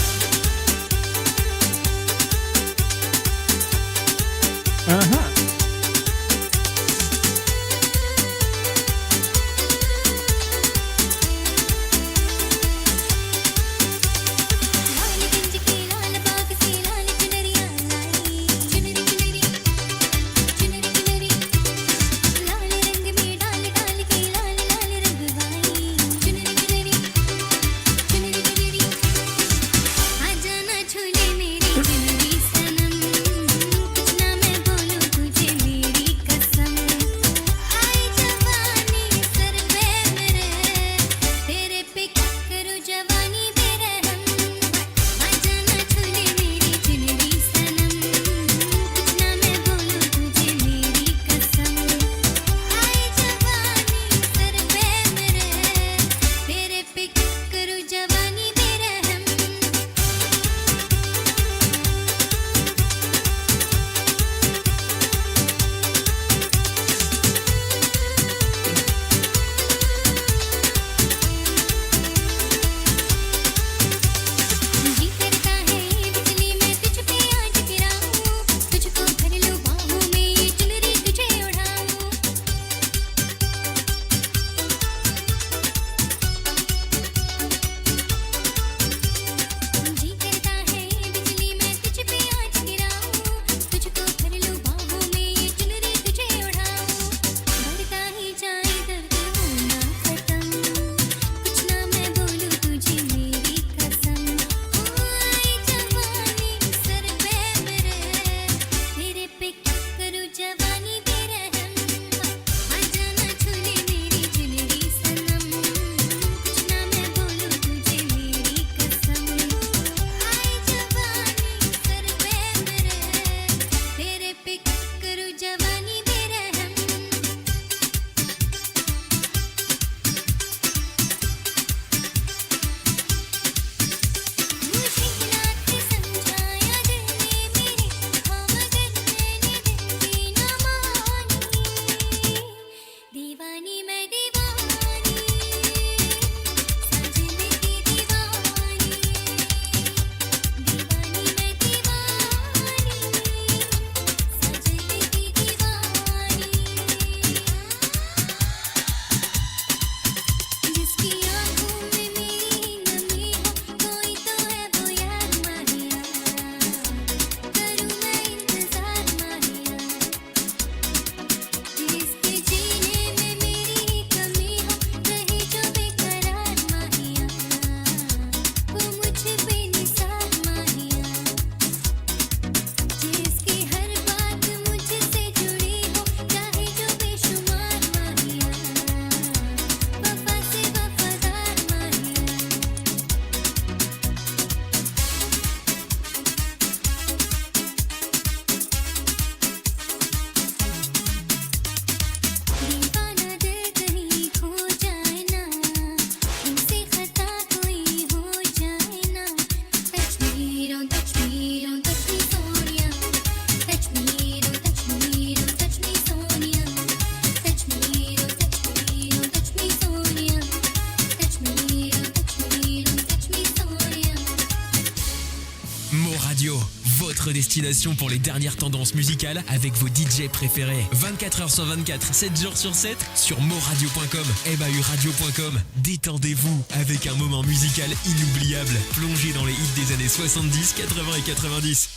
Mo Radio, votre destination pour les dernières tendances musicales avec vos D J préférés. Vingt-quatre heures sur vingt-quatre, sept jours sur sept, sur moradio point com, M A U radio point com. Détendez-vous avec un moment musical inoubliable. Plongez dans les hits des années soixante-dix, quatre-vingts et quatre-vingt-dix.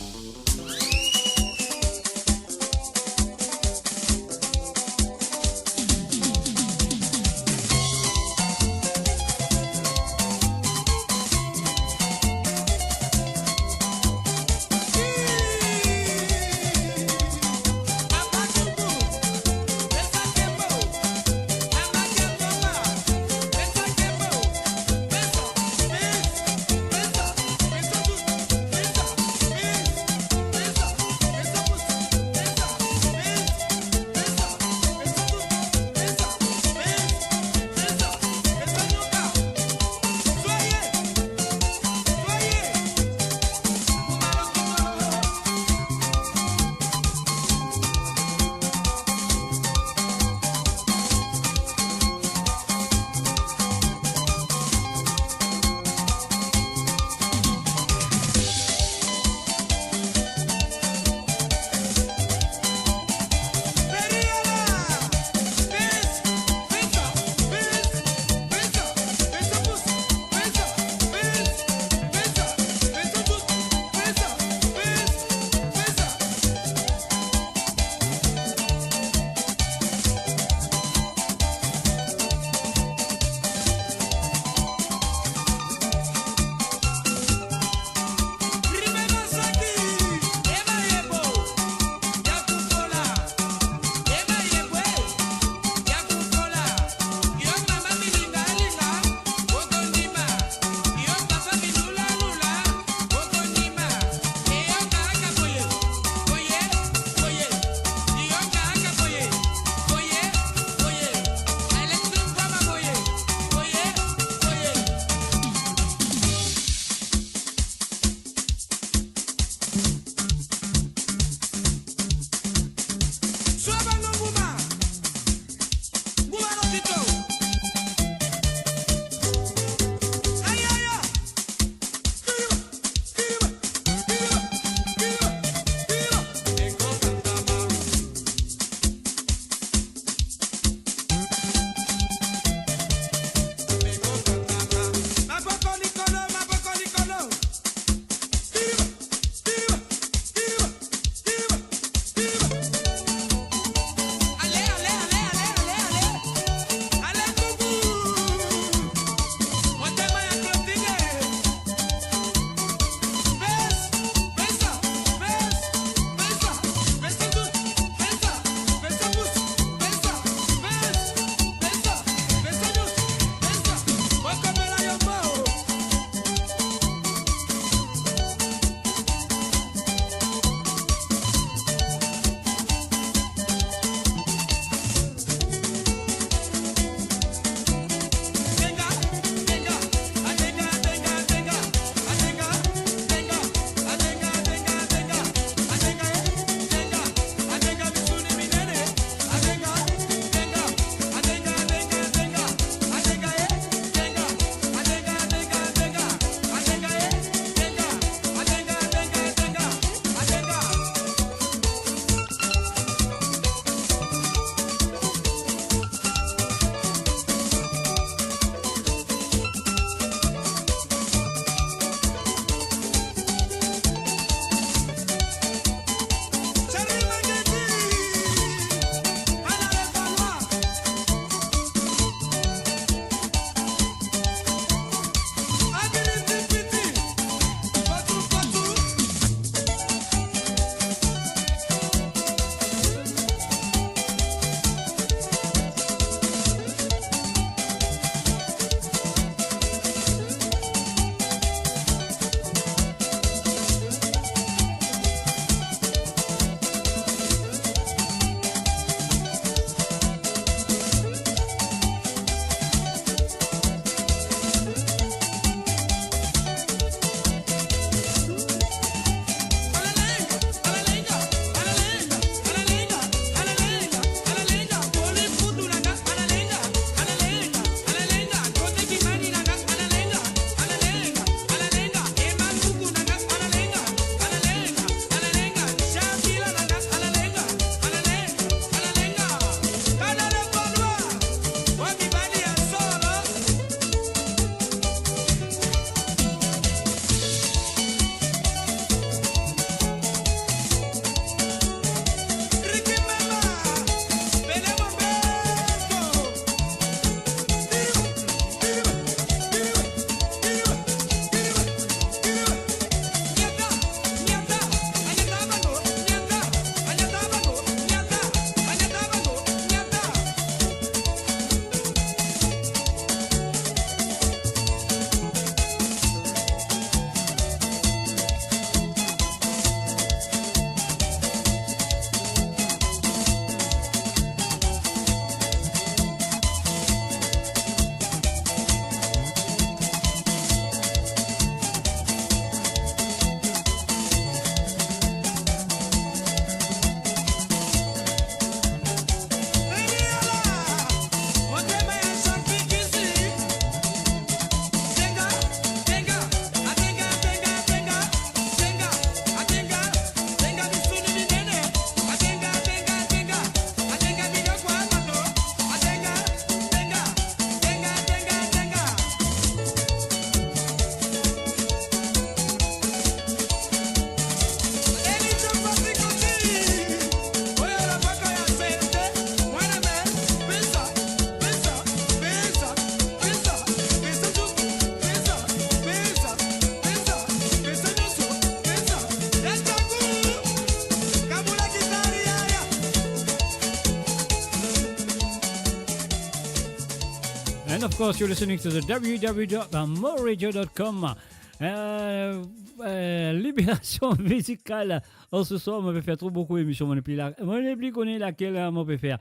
And of course, you're listening to the w w w dot mo radio dot com. Euh, euh, libération musicale. Oh, ce soir, mo pe fer tro boukou emision, mo nepli la, mo nepli kone lakel, hein, mo pe fer.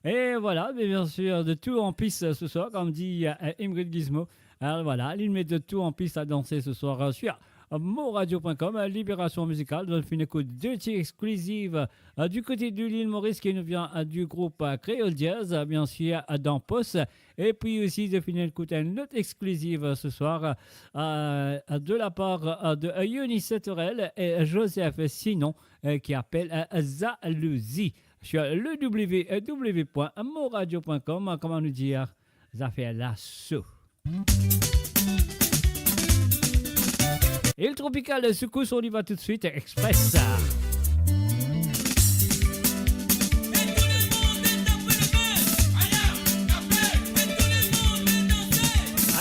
Et voilà, mais bien sûr, de tout en piste ce soir, comme dit, euh, Ingrid Guizmo. Alors voilà, li met de tout en piste à danser ce soir, euh, sur moradio point com, euh, libération musicale. Donk finn ekout deux titres exclusifs, euh, du côté de l'île Maurice qui nous vient, euh, du groupe, euh, Créole Jazz, euh, bien sûr, euh, dans Poste. Et puis aussi, de finn ekout une autre exclusive, euh, ce soir, euh, euh, de la part, euh, de, euh, Eunice Torel et Joseph Sinon, euh, qui appelle, euh, Jalousie. Sur le w w w point moradio point com, euh, kouma nou dir, zafer la so. Il Tropical Secousse, on y va tout de suite, Express.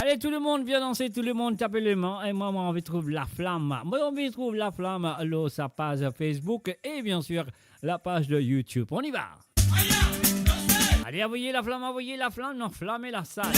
Allez, tout le monde, vient danser, tout le monde, tape les mains. Et moi, moi, anvi trouv Laflam. Moi, anvi trouv Laflam lor sa paz Facebook et bien sûr, la page de YouTube. On y va. Allez, avoy Laflam, avoy Laflam, nou anflam lasal.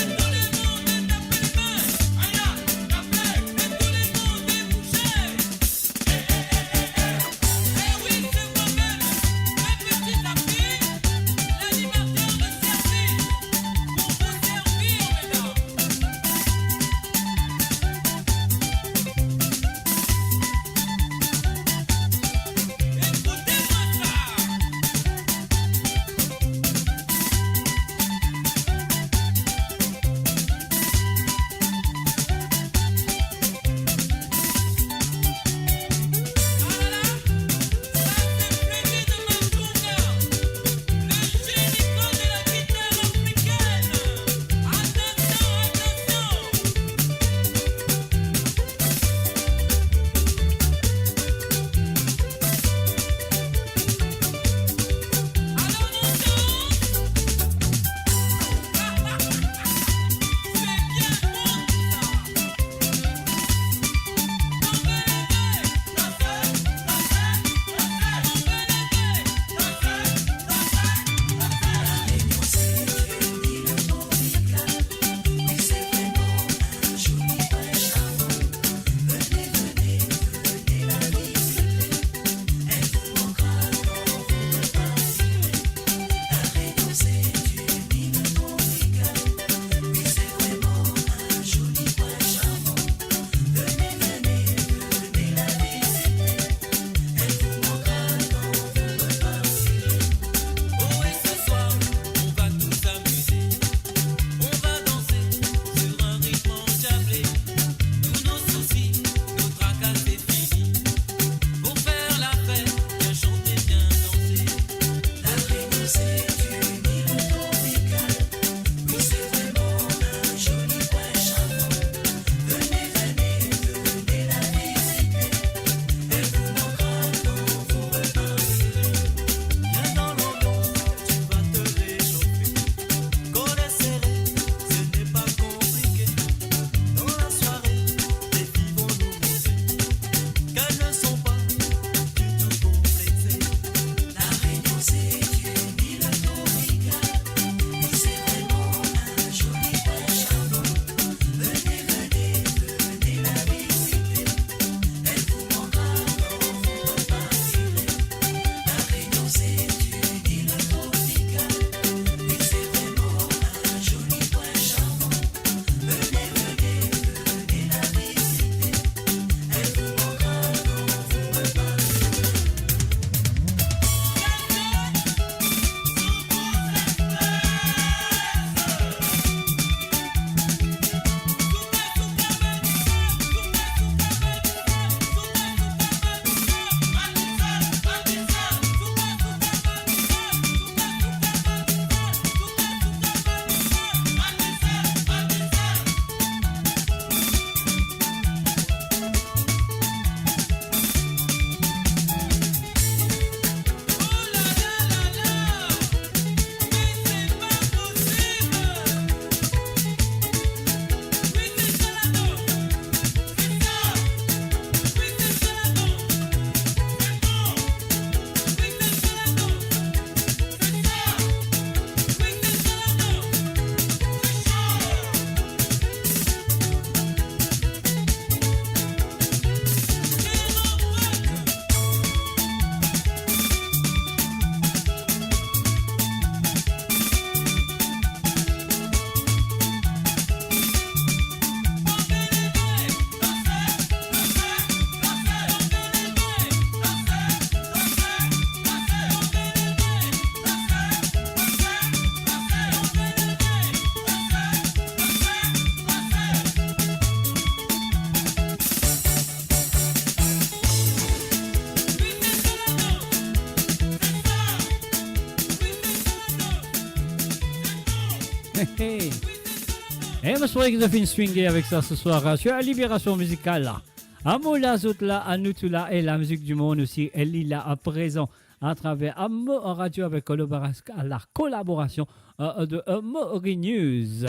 E mo swete ki zot finn swinge avek sa seswar, euh, sur Libération Musicale la. Amour la, zot la, anou tou la, e la mizik dimond osi, e li la aprezan atraver Mo Radio avek kolaboras-, la kolaborasion, euh, de, euh, Mori News.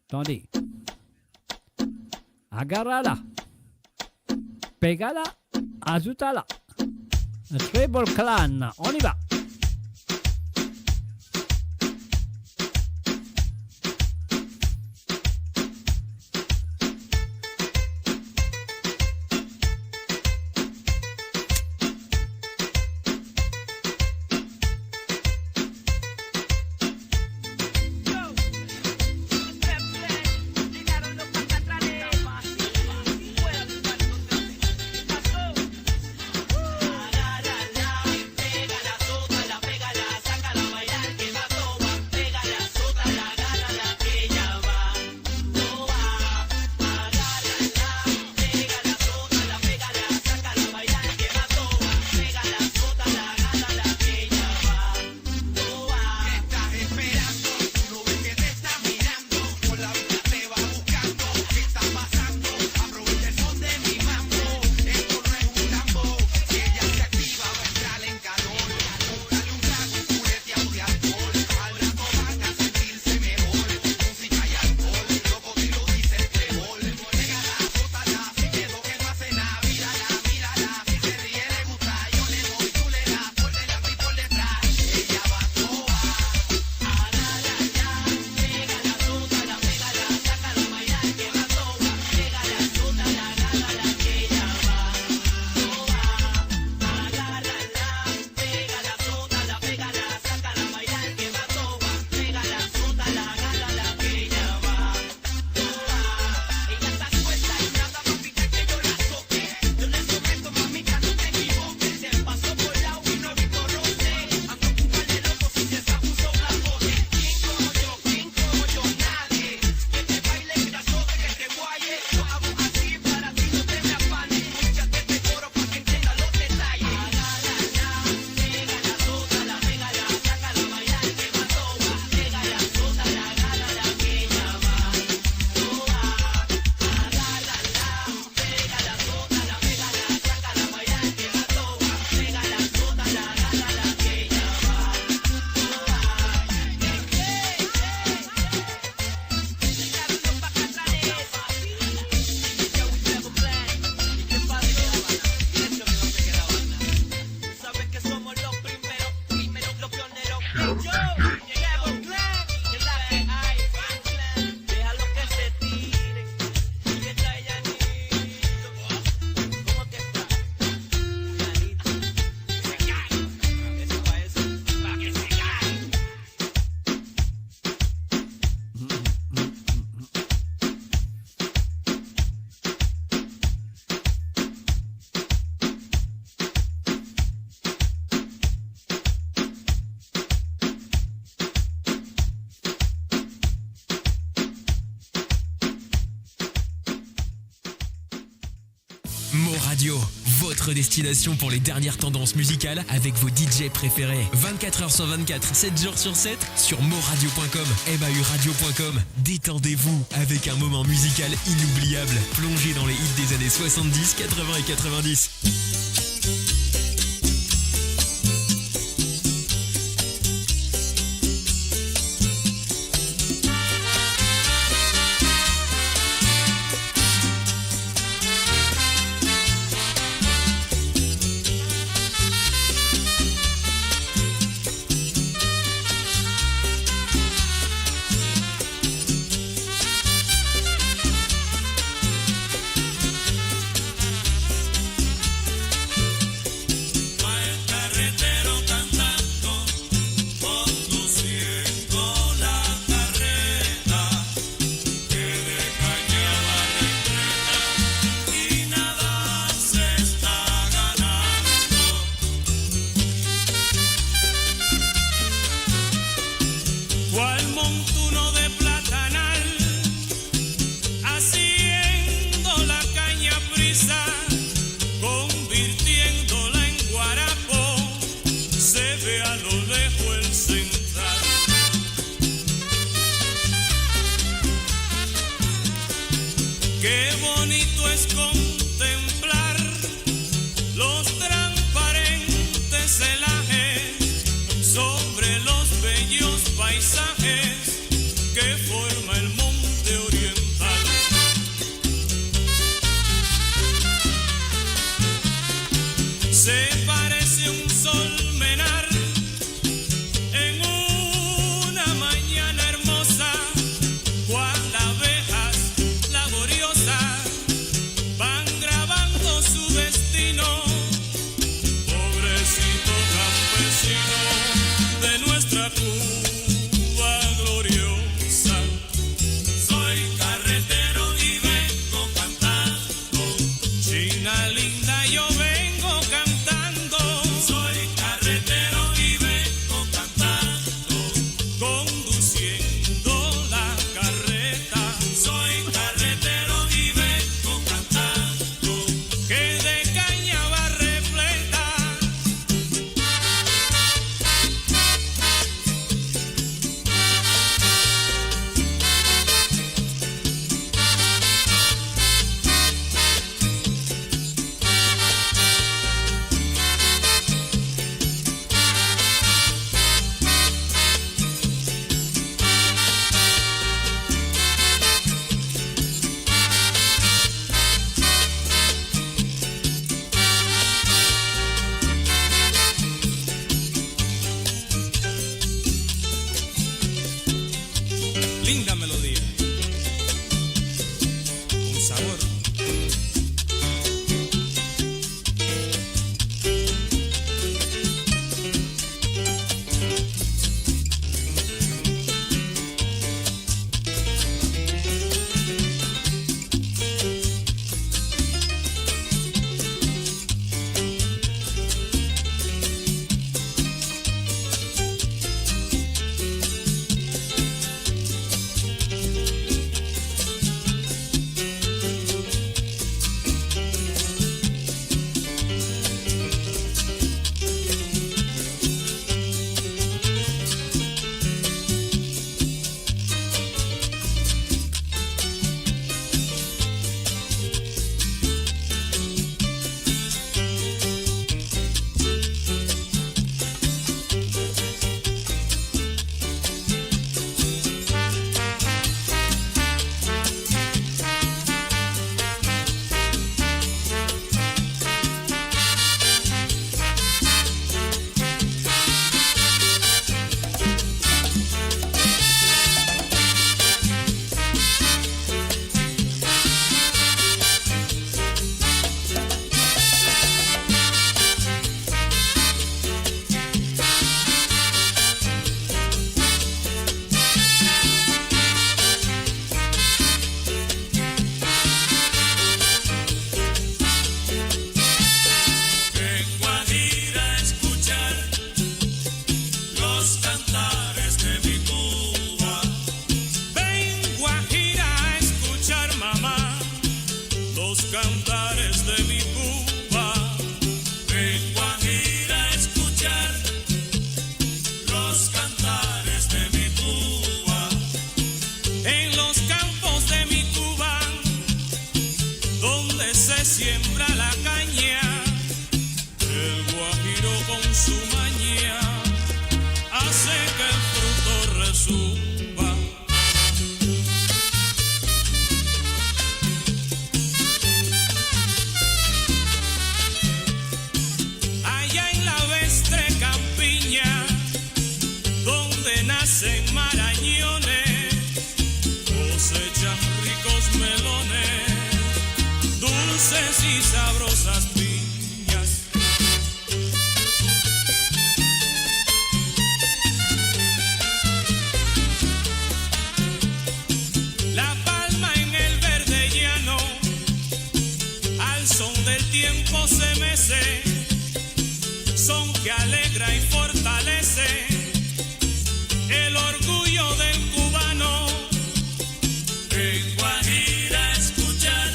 Tande. Agara la. Pega la. Azouta la. Treble Clan. On y va. Mo Radio, votre destination pour les dernières tendances musicales avec vos D J préférés. Vingt-quatre heures sur vingt-quatre, sept jours sur sept, sur mo radio point com, M A U radio point com. Détendez-vous avec un moment musical inoubliable. Plongez dans les hits des années soixante-dix, quatre-vingts et quatre-vingt-dix. paisajes que forma el monte oriental. Se parece un sol menar en una mañana hermosa, cual abejas laboriosas van grabando su destino. Pobrecito campesino de nuestra Cuba gloriosa. Soy carretero y vengo cantando. China linda, yo vengo cantando. Soy carretero y vengo cantando. Conduciendo la carreta. Soy carretero y vengo cantando. Que de caña va repleta. Linda melodía, con sabor. Vengo a ir a escuchar los cantares de mi Cuba. Ven, Guajira, a escuchar, mamá, los cantares de mi Cuba. Vengo a ir a escuchar los cantares de mi Cuba. En los campos de mi Cuba, donde se siembra la caña, el guajiro con su maña hace que el fruto resuba. Allá en la vestre campiña, donde nacen marañones, cosechan ricos melones, dulces y sabrosas piñas. La palma en el verde llano, al son del tiempo se mece, son que alegra y fortalece el orgullo del cubano. Vengo a ir a escuchar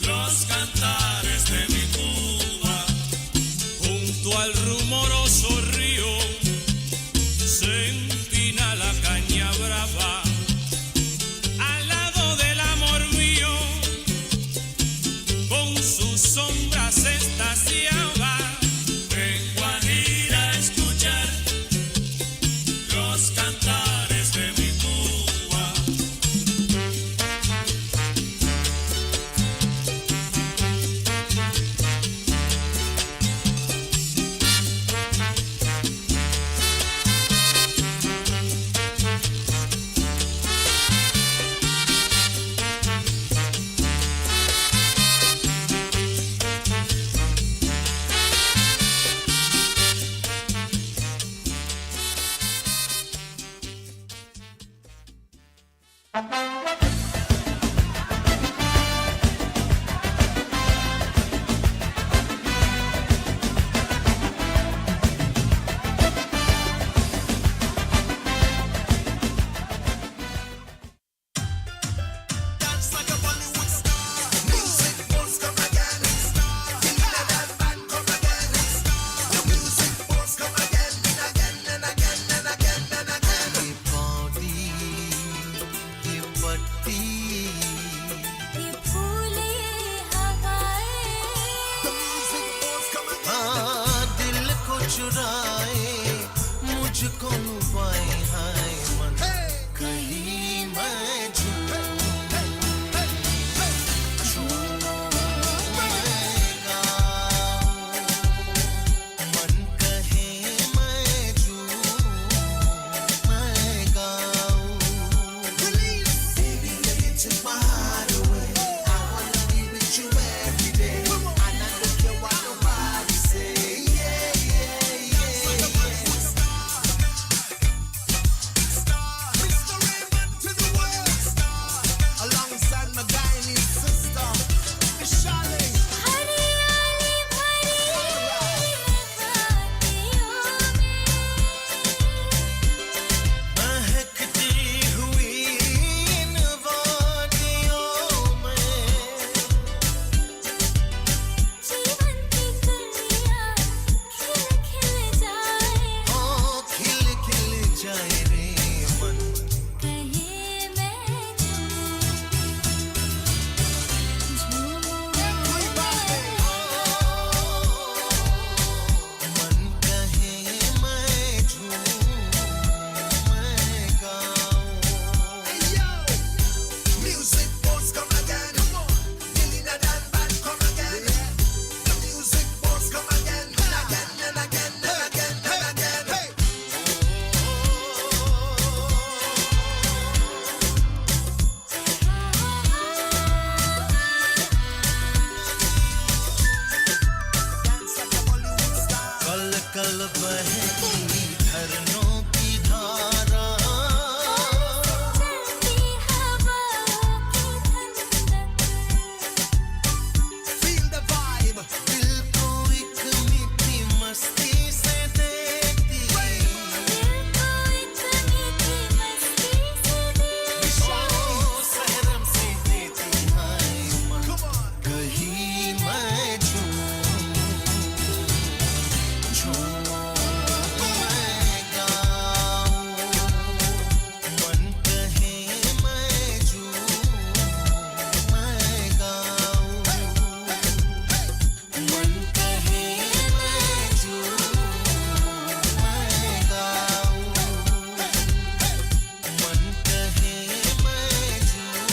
los cantares de mi Cuba. Junto al rumoroso río se empina la caña brava. Al lado del amor mío, con su sombra se extasiaba. Vengo a ir a escuchar los ये फूले हवाएं। हाँ, दिल को चुराए, मुझको लुभाए, हाय मन। कहीं मैं झूमूं, झूमूं मैं गाऊं। मन कहे मैं झूमूं, मैं गाऊं। Baby, you took my heart away. I wanna be with you every day. And I don't care what nobody say. Yeah, yeah, yeah, yeah. Star, Mister Raymond to the world. Star, alongside my Guyanese sister, Michelle. हरियाली भरी वादियों में, बहकती हुई इन वादियों में, जीवन की कलियां खिल खिल जाए। ओ खिल खिल जाए रे मन। कहे मैं झूमूं, झूमूं मैं। मन कहे मैं झूमूं, मैं गाऊं। Hey, yo! Music boss come again. Come on. Billy Nadan band come again. The music boss come again. And again, and again, and again, and again. Hey! कल कल बहती झरनों की धारा, चलती हवाओं की ठंडक। Feel the vibe. दिल को एक मीठी मस्ती से देती। दिल को एक मीठी मस्ती से देती। ओ शहरम से देती हाय मन। Come on. कहीं मैं झूमूं, झूमूं मैं गाऊं। मन कहे मैं झूमूं, मैं गाऊं। मन कहे मैं झूमूं, मैं गाऊं। मन कहे मैं झूमूं,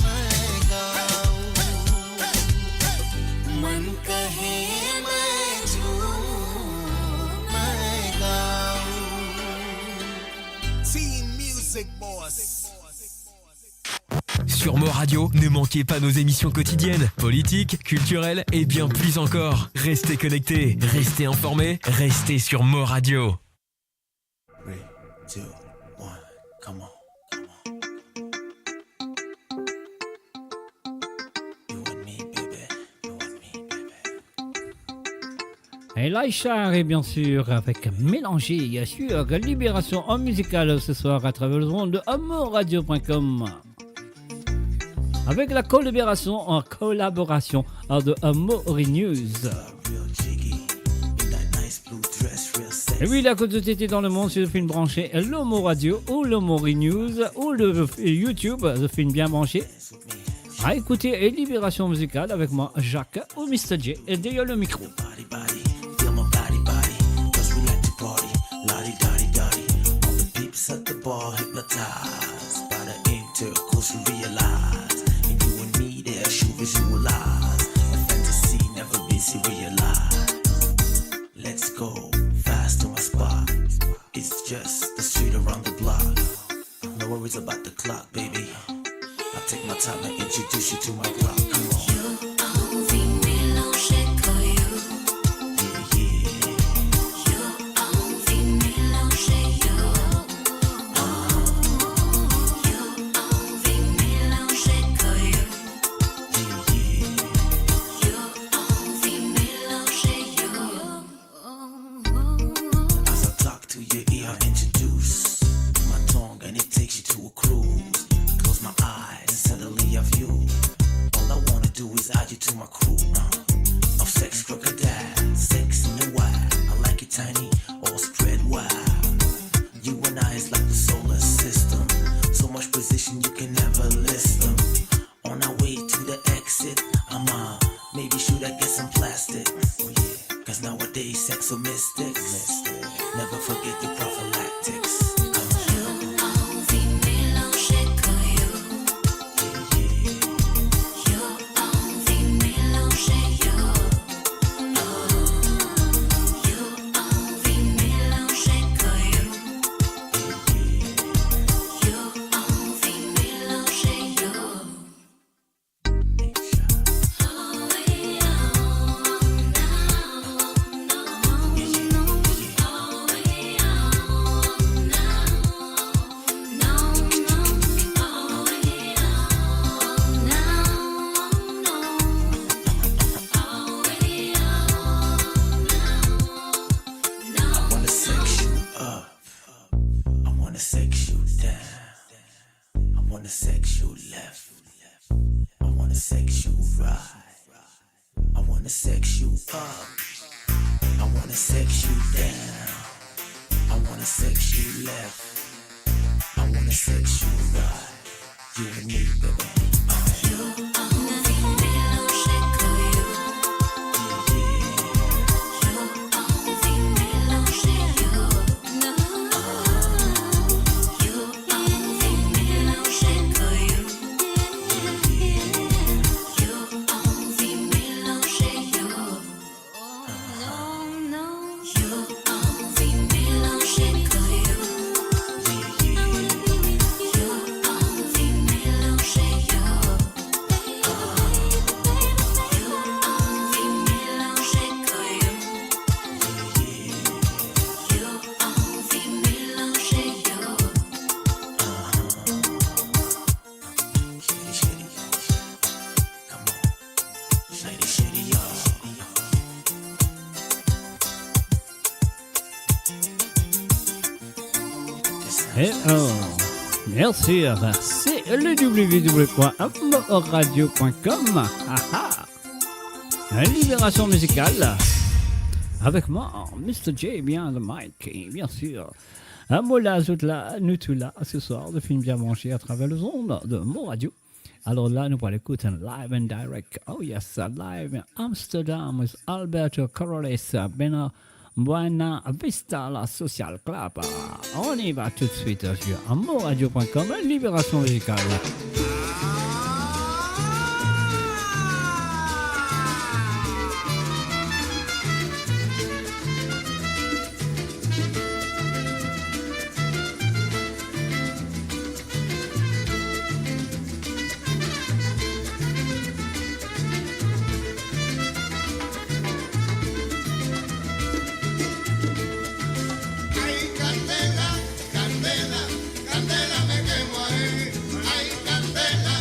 मैं गाऊं। मन कहे मैं झूमूं, मैं गाऊं। Team Music Boss. Sur Mo Radio, ne manquez pas nos émissions quotidiennes, politiques, culturelles et bien plus encore. Restez connectés, restez informés, restez sur Mo Radio. Three, two, one, come on, come on. You and me, baby, you and me, baby. Et Laïcha, et bien sûr, avec Mélanger, sur Libération en musical ce soir à travers le monde de Mo Radio point com. Avec la collaboration, en collaboration, hein, de Amori News. Et oui, la côte de Tété dans le monde, si vous faites une branchée, le Mo Radio ou le Mori News ou le YouTube, vous faites une bien branchée. À écouter et Libération Musicale avec moi, Jacques ou Mister J, et derrière le micro. Body, body, feel my body, body, 'cause we like to party. Lottie, dotty, dotty. All the peeps at the bar hypnotized by the intercourse we realize. And you and me, there, should visualize. A fantasy never be serialized. Let's go fast to my spot. It's just the street around the block. No worries about the clock, baby. I take my time and introduce you to my rock. Come on. Yo anvi melanze, yo. Yeah, yeah. Yo anvi melanze, yo. Ah. Yo It's like the solar system. So much position you can never list them. On our way to the exit, I'ma maybe shoot, I get some plastic. Oh yeah, 'cause nowadays sex so mystic. Never forget the prophylactics. Come on. I wanna sex you up. I wanna sex you down. I wanna sex you left. I wanna sex you right. I wanna sex you up. I wanna sex you down. I wanna sex you left. I wanna sex you right. You and me, baby. Et, euh, bien sûr, c'est le w w w point amourradio point com. Ah, ah. Une libération musicale avec moi, Mister J, bien le mic, et bien sûr, euh, mo la, zot la, nou tou la, ce soir, de fin bien branché à travers les ondes de Mo Radio. Alors là, nou pou al ekout un live and direct. Oh yes, a live in Amsterdam with Alberto Corrales, Bena Buena Vista, la Social Club. On y va tout de suite sur amourradio point com, libération musicale. Ay, candela, candela, candela, me quemo ahí. Ay, candela.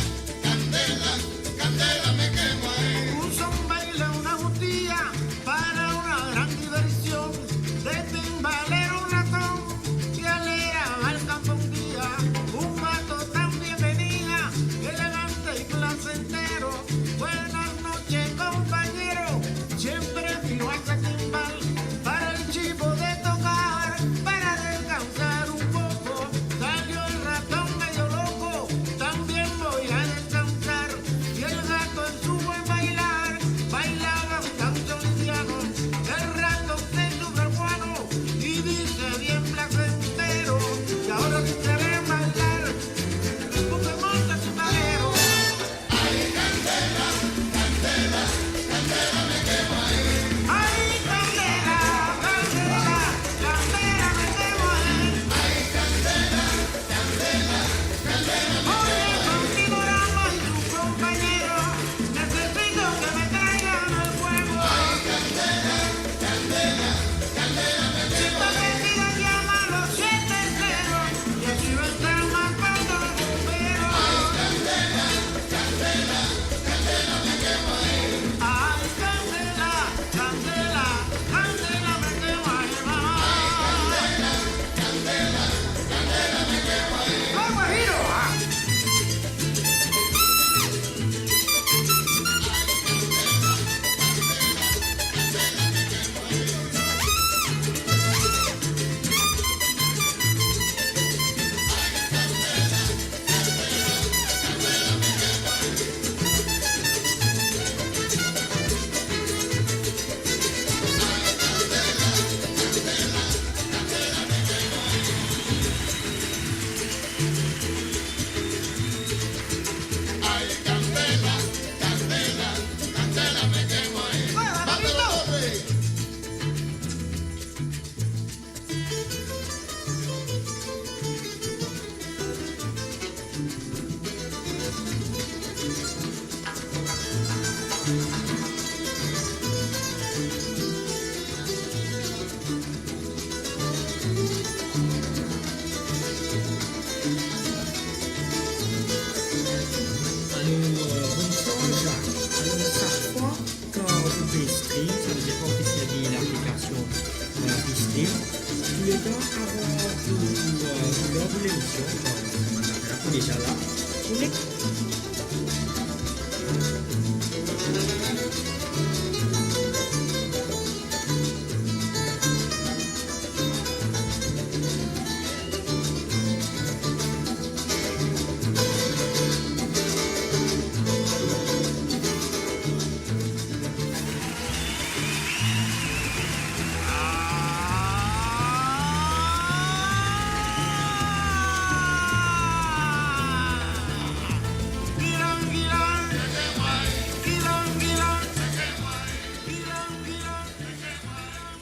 Pou lemision, kouma nou apel la, pou deja la, pou nek.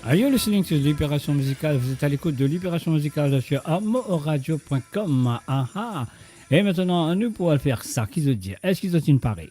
Are you listening to Libération Musicale? Vous êtes à l'écoute de Libération Musicale sur amoradio point com. Aha. E aster, nou pou al fer sa. Ki zot dir? Eski zot inn pare?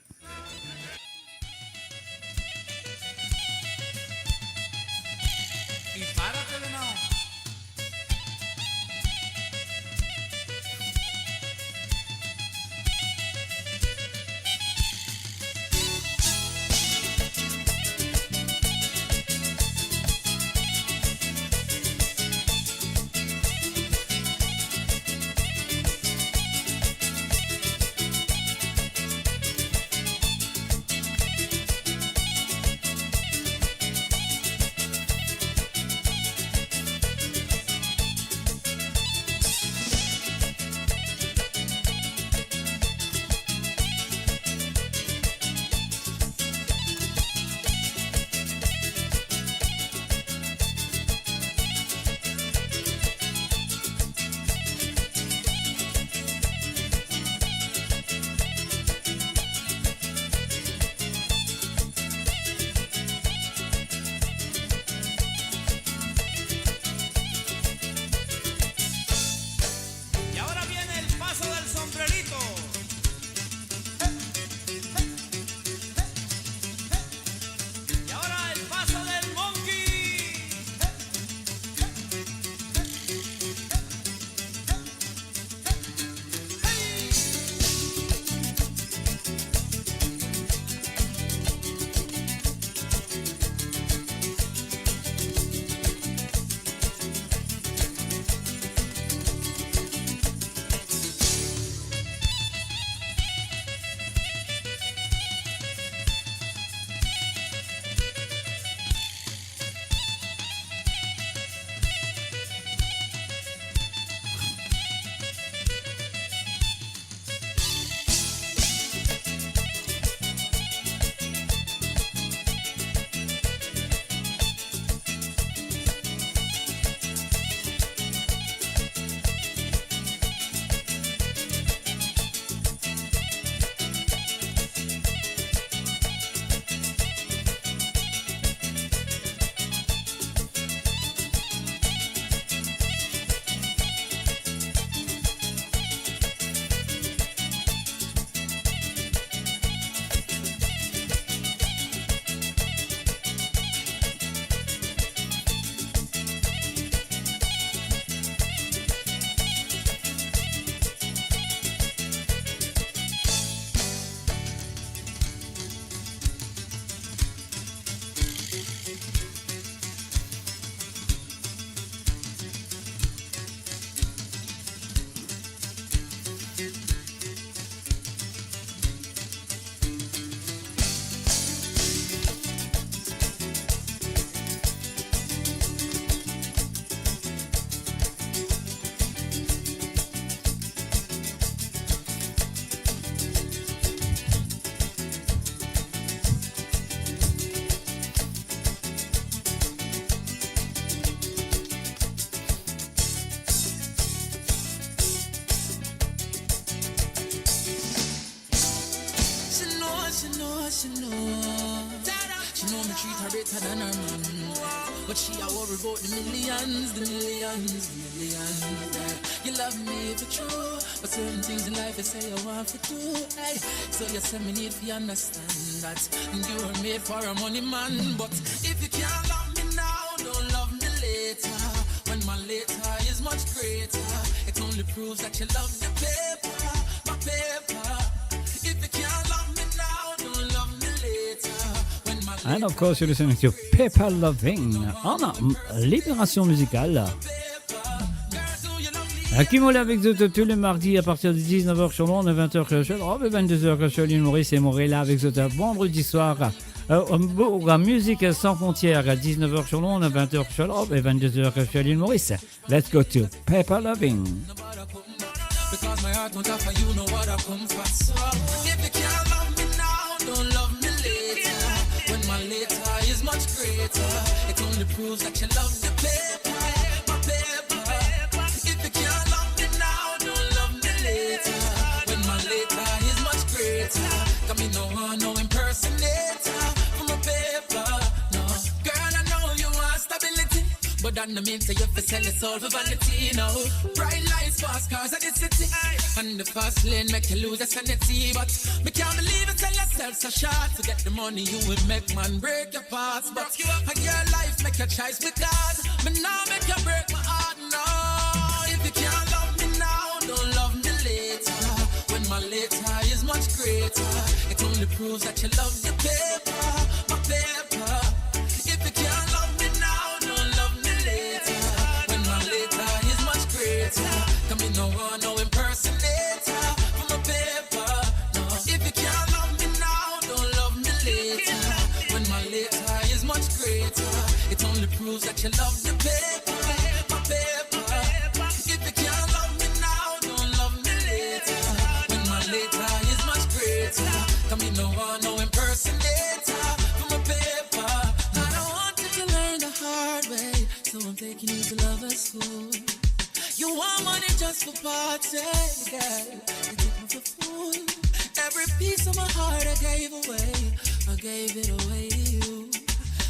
Y ahora viene el paso del sombrerito. Y ahora el paso del monkey. She know, she know, she know. She know me treat her better than her man. But she a worry about the millions, the millions, the millions. Yeah. You love me for true, but certain things in life you say you want to do. Hey. So you say me need to understand that you were made for a money man. But if you can't love me now, don't love me later. When my later is much greater, it only proves that you love the paper, my paper. If you can't love me now, don't love me later. When my And of course, you're listening to Paper Loving on Libération Musicale. Girl, do you love me? Hakim Ola avek zot tou le mardi a partir de dix-neuf heures sur l'onde, vingt heures sur l'Europe et vingt-deux heures sur l'île Maurice. E mo revinn avek zot vandredi soir, euh, pour la musique sans frontières, à dix-neuf heures sur l'onde, vingt heures sur l'Europe et vingt-deux heures sur l'île Maurice. Let's go to Pepper Loving. Because my heart don't offer you no other comfort. So if you can't love me now, don't love me later. When my later is much greater, it only proves that you love the paper, my paper. If you can't love me now, don't love me later. When my later is much greater, 'cause me no want no impersonator for my paper. No, girl, I know you want stability, but that no mean seh you fi sell your soul for vanity, no. Bright lights, fast cars at the city, and the fast lane make you lose your sanity. But me can't believe you sell yourself so short to get the money. You will make man break your parts, but a your life make your choice, because me nah make you break my heart, no. If you can't love me now, don't love me later. When my later is much greater, it only proves that you love the paper, my paper. If you can't love me now, don't love me later. When my later is much greater, 'cause me no want no impersonator for my paper. No. If you can't love me now, don't love me later. When my later is much greater, it only proves that you love the paper, my paper. If you can't love me now, don't love me later. When my later is much greater, 'cause me no want no impersonator for my paper. I don't want you to learn the hard way, so I'm taking you to lovers' school. You want money just for party, girl. You take me for fool. Every piece of my heart I gave away, I gave it away to you.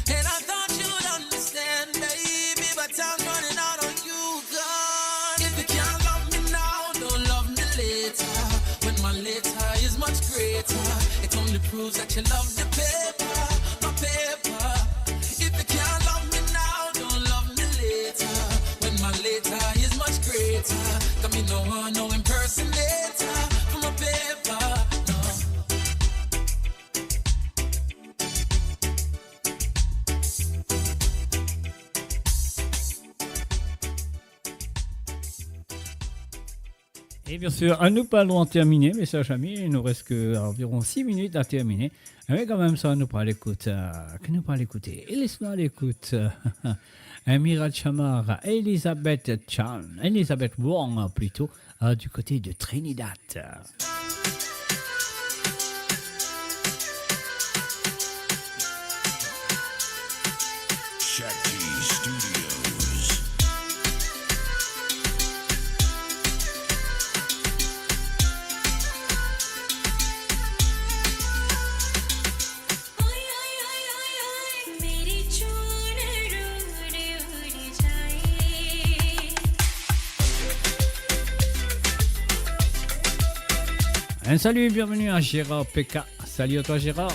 And I thought you'd understand, baby, but time's running out on you, God. If you can't love me now, don't love me later. When my later is much greater, it only proves that you love the paper, my paper. If you can't love me now, don't love me later. When my later is much greater, 'cause me no want no impersonator for my paper, no. E bien sir, nou pa lwin termine, me sa zame, nou res ke anviron sis minit a termine. Me kanmem sa, nou pou al ekout, euh, ki nou pou al ekoute? E les nou al ekout, euh, Mira Chamar, Elizabeth Chan, Elizabeth Wong plito, euh, du kote de Trinidad. Shakti Studios. Un salut, bienvenue à Gérard P K. Salut à toi, Gérard.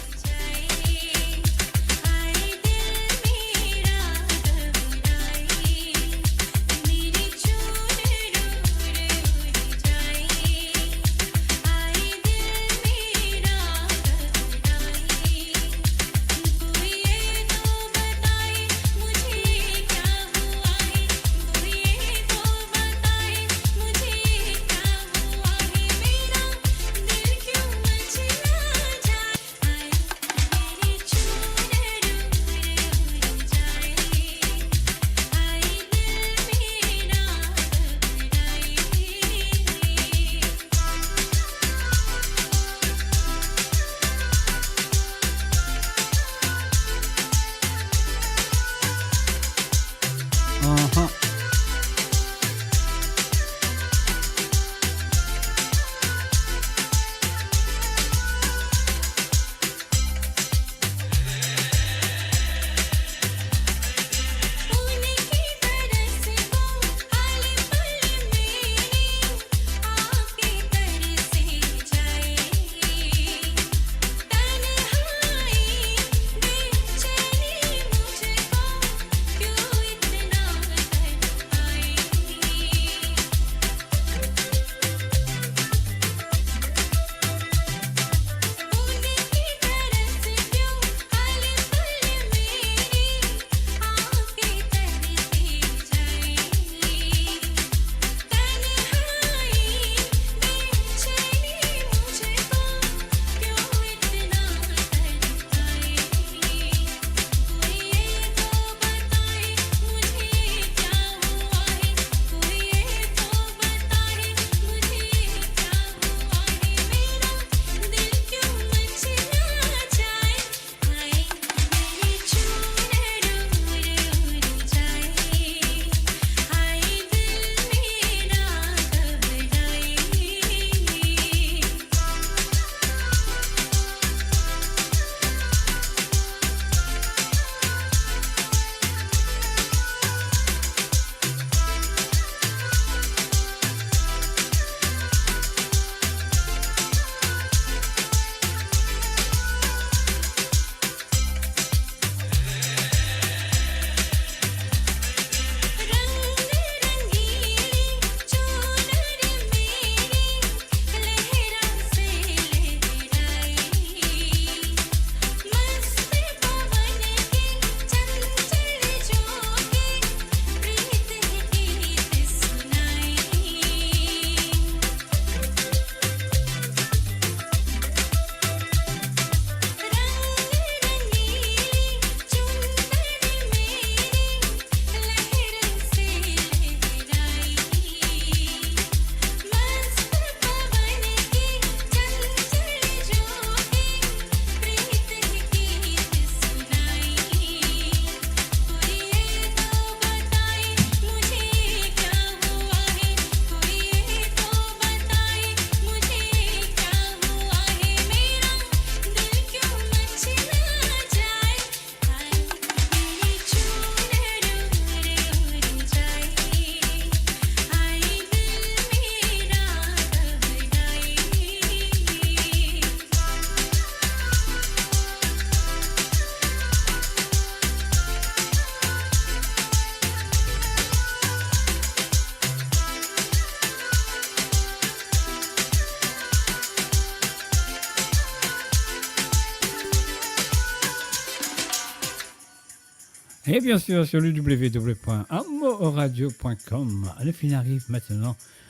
Et bien sûr, sur le w w w point amoradio point com. Nou finn ariv aster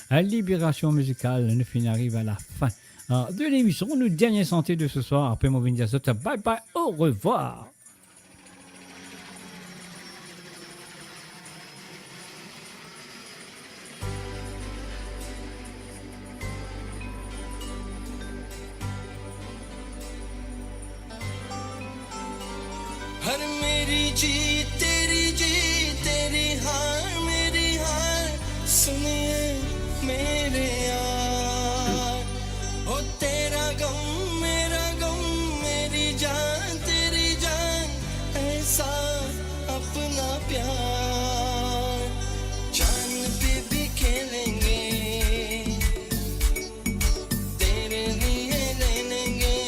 a Libération Musicale. Nou finn ariv a la fin, euh, de l'émission. Nou dernie santé de ce soir. Apre mo vinn dir zot bye bye, au revoir. हर मेरी जीत तेरी जीत, तेरी हार मेरी हार, सुनिए मेरे यार। ओ तेरा गम मेरा गम, मेरी जान तेरी जान, ऐसा अपना प्यार। जान पे भी खेलेंगे, तेरे लिए ले लेंगे,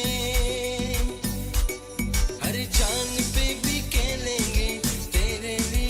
हर जान पे भी खेलेंगे, तेरे लिए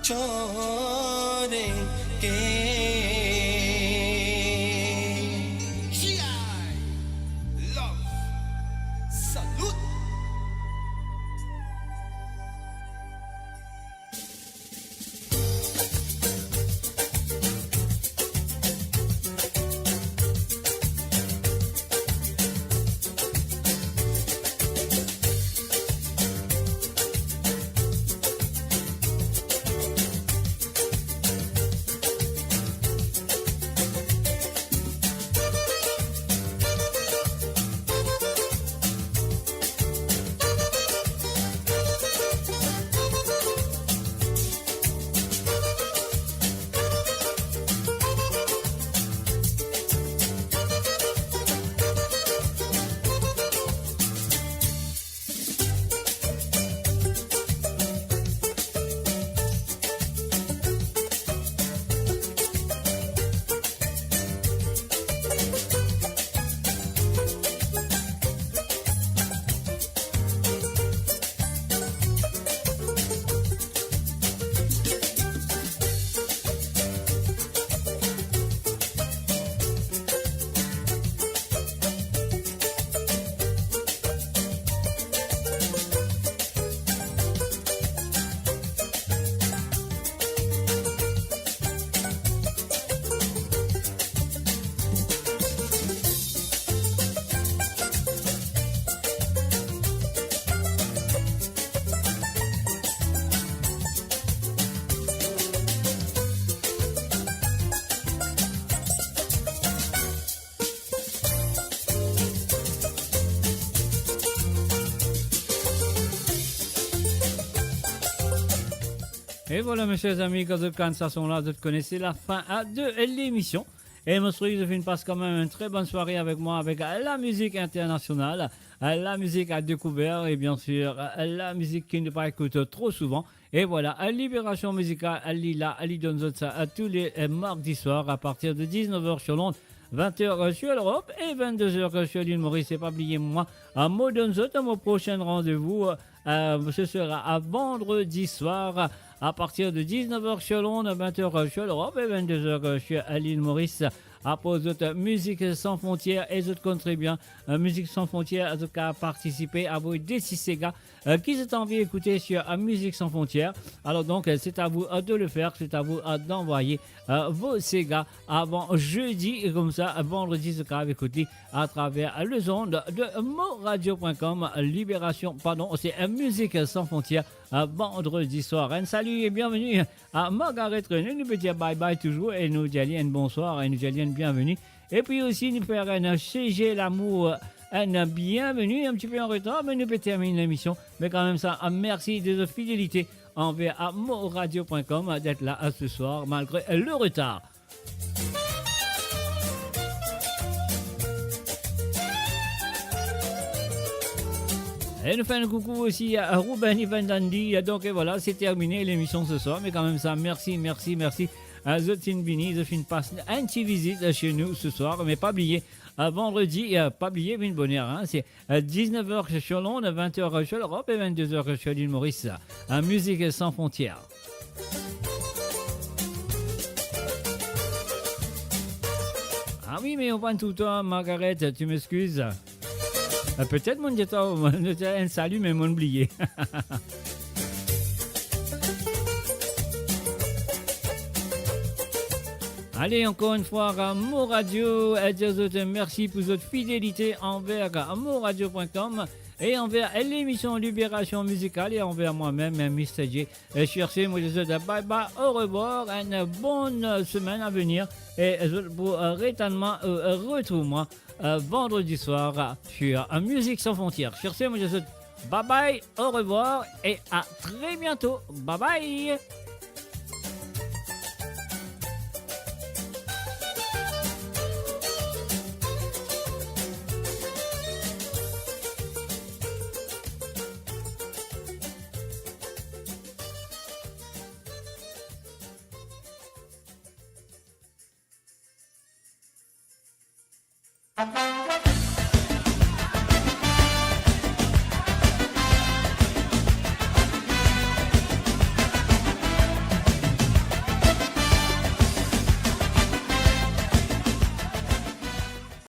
छोड़ेंगे। G I Love Salute. E vwala, mesie zami, kan zot konn sa son la, zot kone se lafin, a, de lemision. E mo swete zot finn pas kanmem enn tre bonn sware avek mwa, avek, a, lamizik internasional, a, lamizik a dekouver, e biensir, a, lamizik ki nou pa ekout tro souvan. E vwala, a, Libération Musicale, a, li la, a, li donn zot sa, a, tou le, e, mardi swar, a partir de diznef er sur Londres, vin er, e, sur Lerop e vinn-de-z er, e, sur lil Moris. E pa bliye mwa, a, mo donn zot, a, mo prosin randevou, e, se sera a vandredi swar, a partir de diznef er sur Londres, vin er, e, sur Lerop e vinn-de-z er, e, sur, e, lil Moris. Apre zot, e, Musique Sans Frontières, e zot konn tre bien, e, Musique Sans Frontières, zot kapav partisipe, avoy de ti sega, e, ki zot anvi ekoute sur, e, Musique Sans Frontières. Alors donc, e, c'est à vous, e, de le faire, c'est à vous, e, d'envoyer, e, vos sega avan zedi, e koumsa, e, vandredi, zot kapav ekout li atraver, e, lezond de moradio point com, Libération, pardon, se, e, Musique Sans Frontières, e, vandredi swar. Enn sali e bienveni a Margaret René, nou pe dir bye bye touzour, e nou dir li enn bonswar, e nou dir li enn bienveni. Epi osi, nou fer enn C G Lamour enn bienveni, enn tipe an retar, me nou pe terminn lemision. Me kanmem sa, mersi de zot fidelite anver a moradio point com, d'être là, a, ce soir, malgre le retard. E nou fer enn koukou osi a Ruben Ivan Dandy. Donk, e vwala, se termine lemision se swar, me kanmem sa, mersi, mersi, mersi. A, zot finn vini, zot finn pas enn ti vizit, e, chez nous ce soir, me pa bliye, e, vandredi, e, pa bliye, vinn boner, hein, se, e, diznef er sur Londres, vin er sur Lerop e vinn-de-z er sur lil Moris. A, Musique Sans Frontières. Ah oui, me ou pa toultan, Margaret, tu m'excuses. Euh, petet mo'nn dir twa, mo'nn dir enn sali, me mo'nn bliye. Ale, ankor enn fwa, Mo Radio, e dir zot mersi pou zot fidelite anver moradio point com e anver lemision Libération Musicale e anver mwa mem, Mister J. E sur ce, mo dir zot bye bye, au revoir, enn bonn semenn a venir. E zot pou, euh, retann mwa, euh, retrouv mwa, euh, vandredi swar, euh, sur, euh, Musique Sans Frontières. Sur ce, mo dir zot bye bye, au revoir et à très bientôt. Bye bye.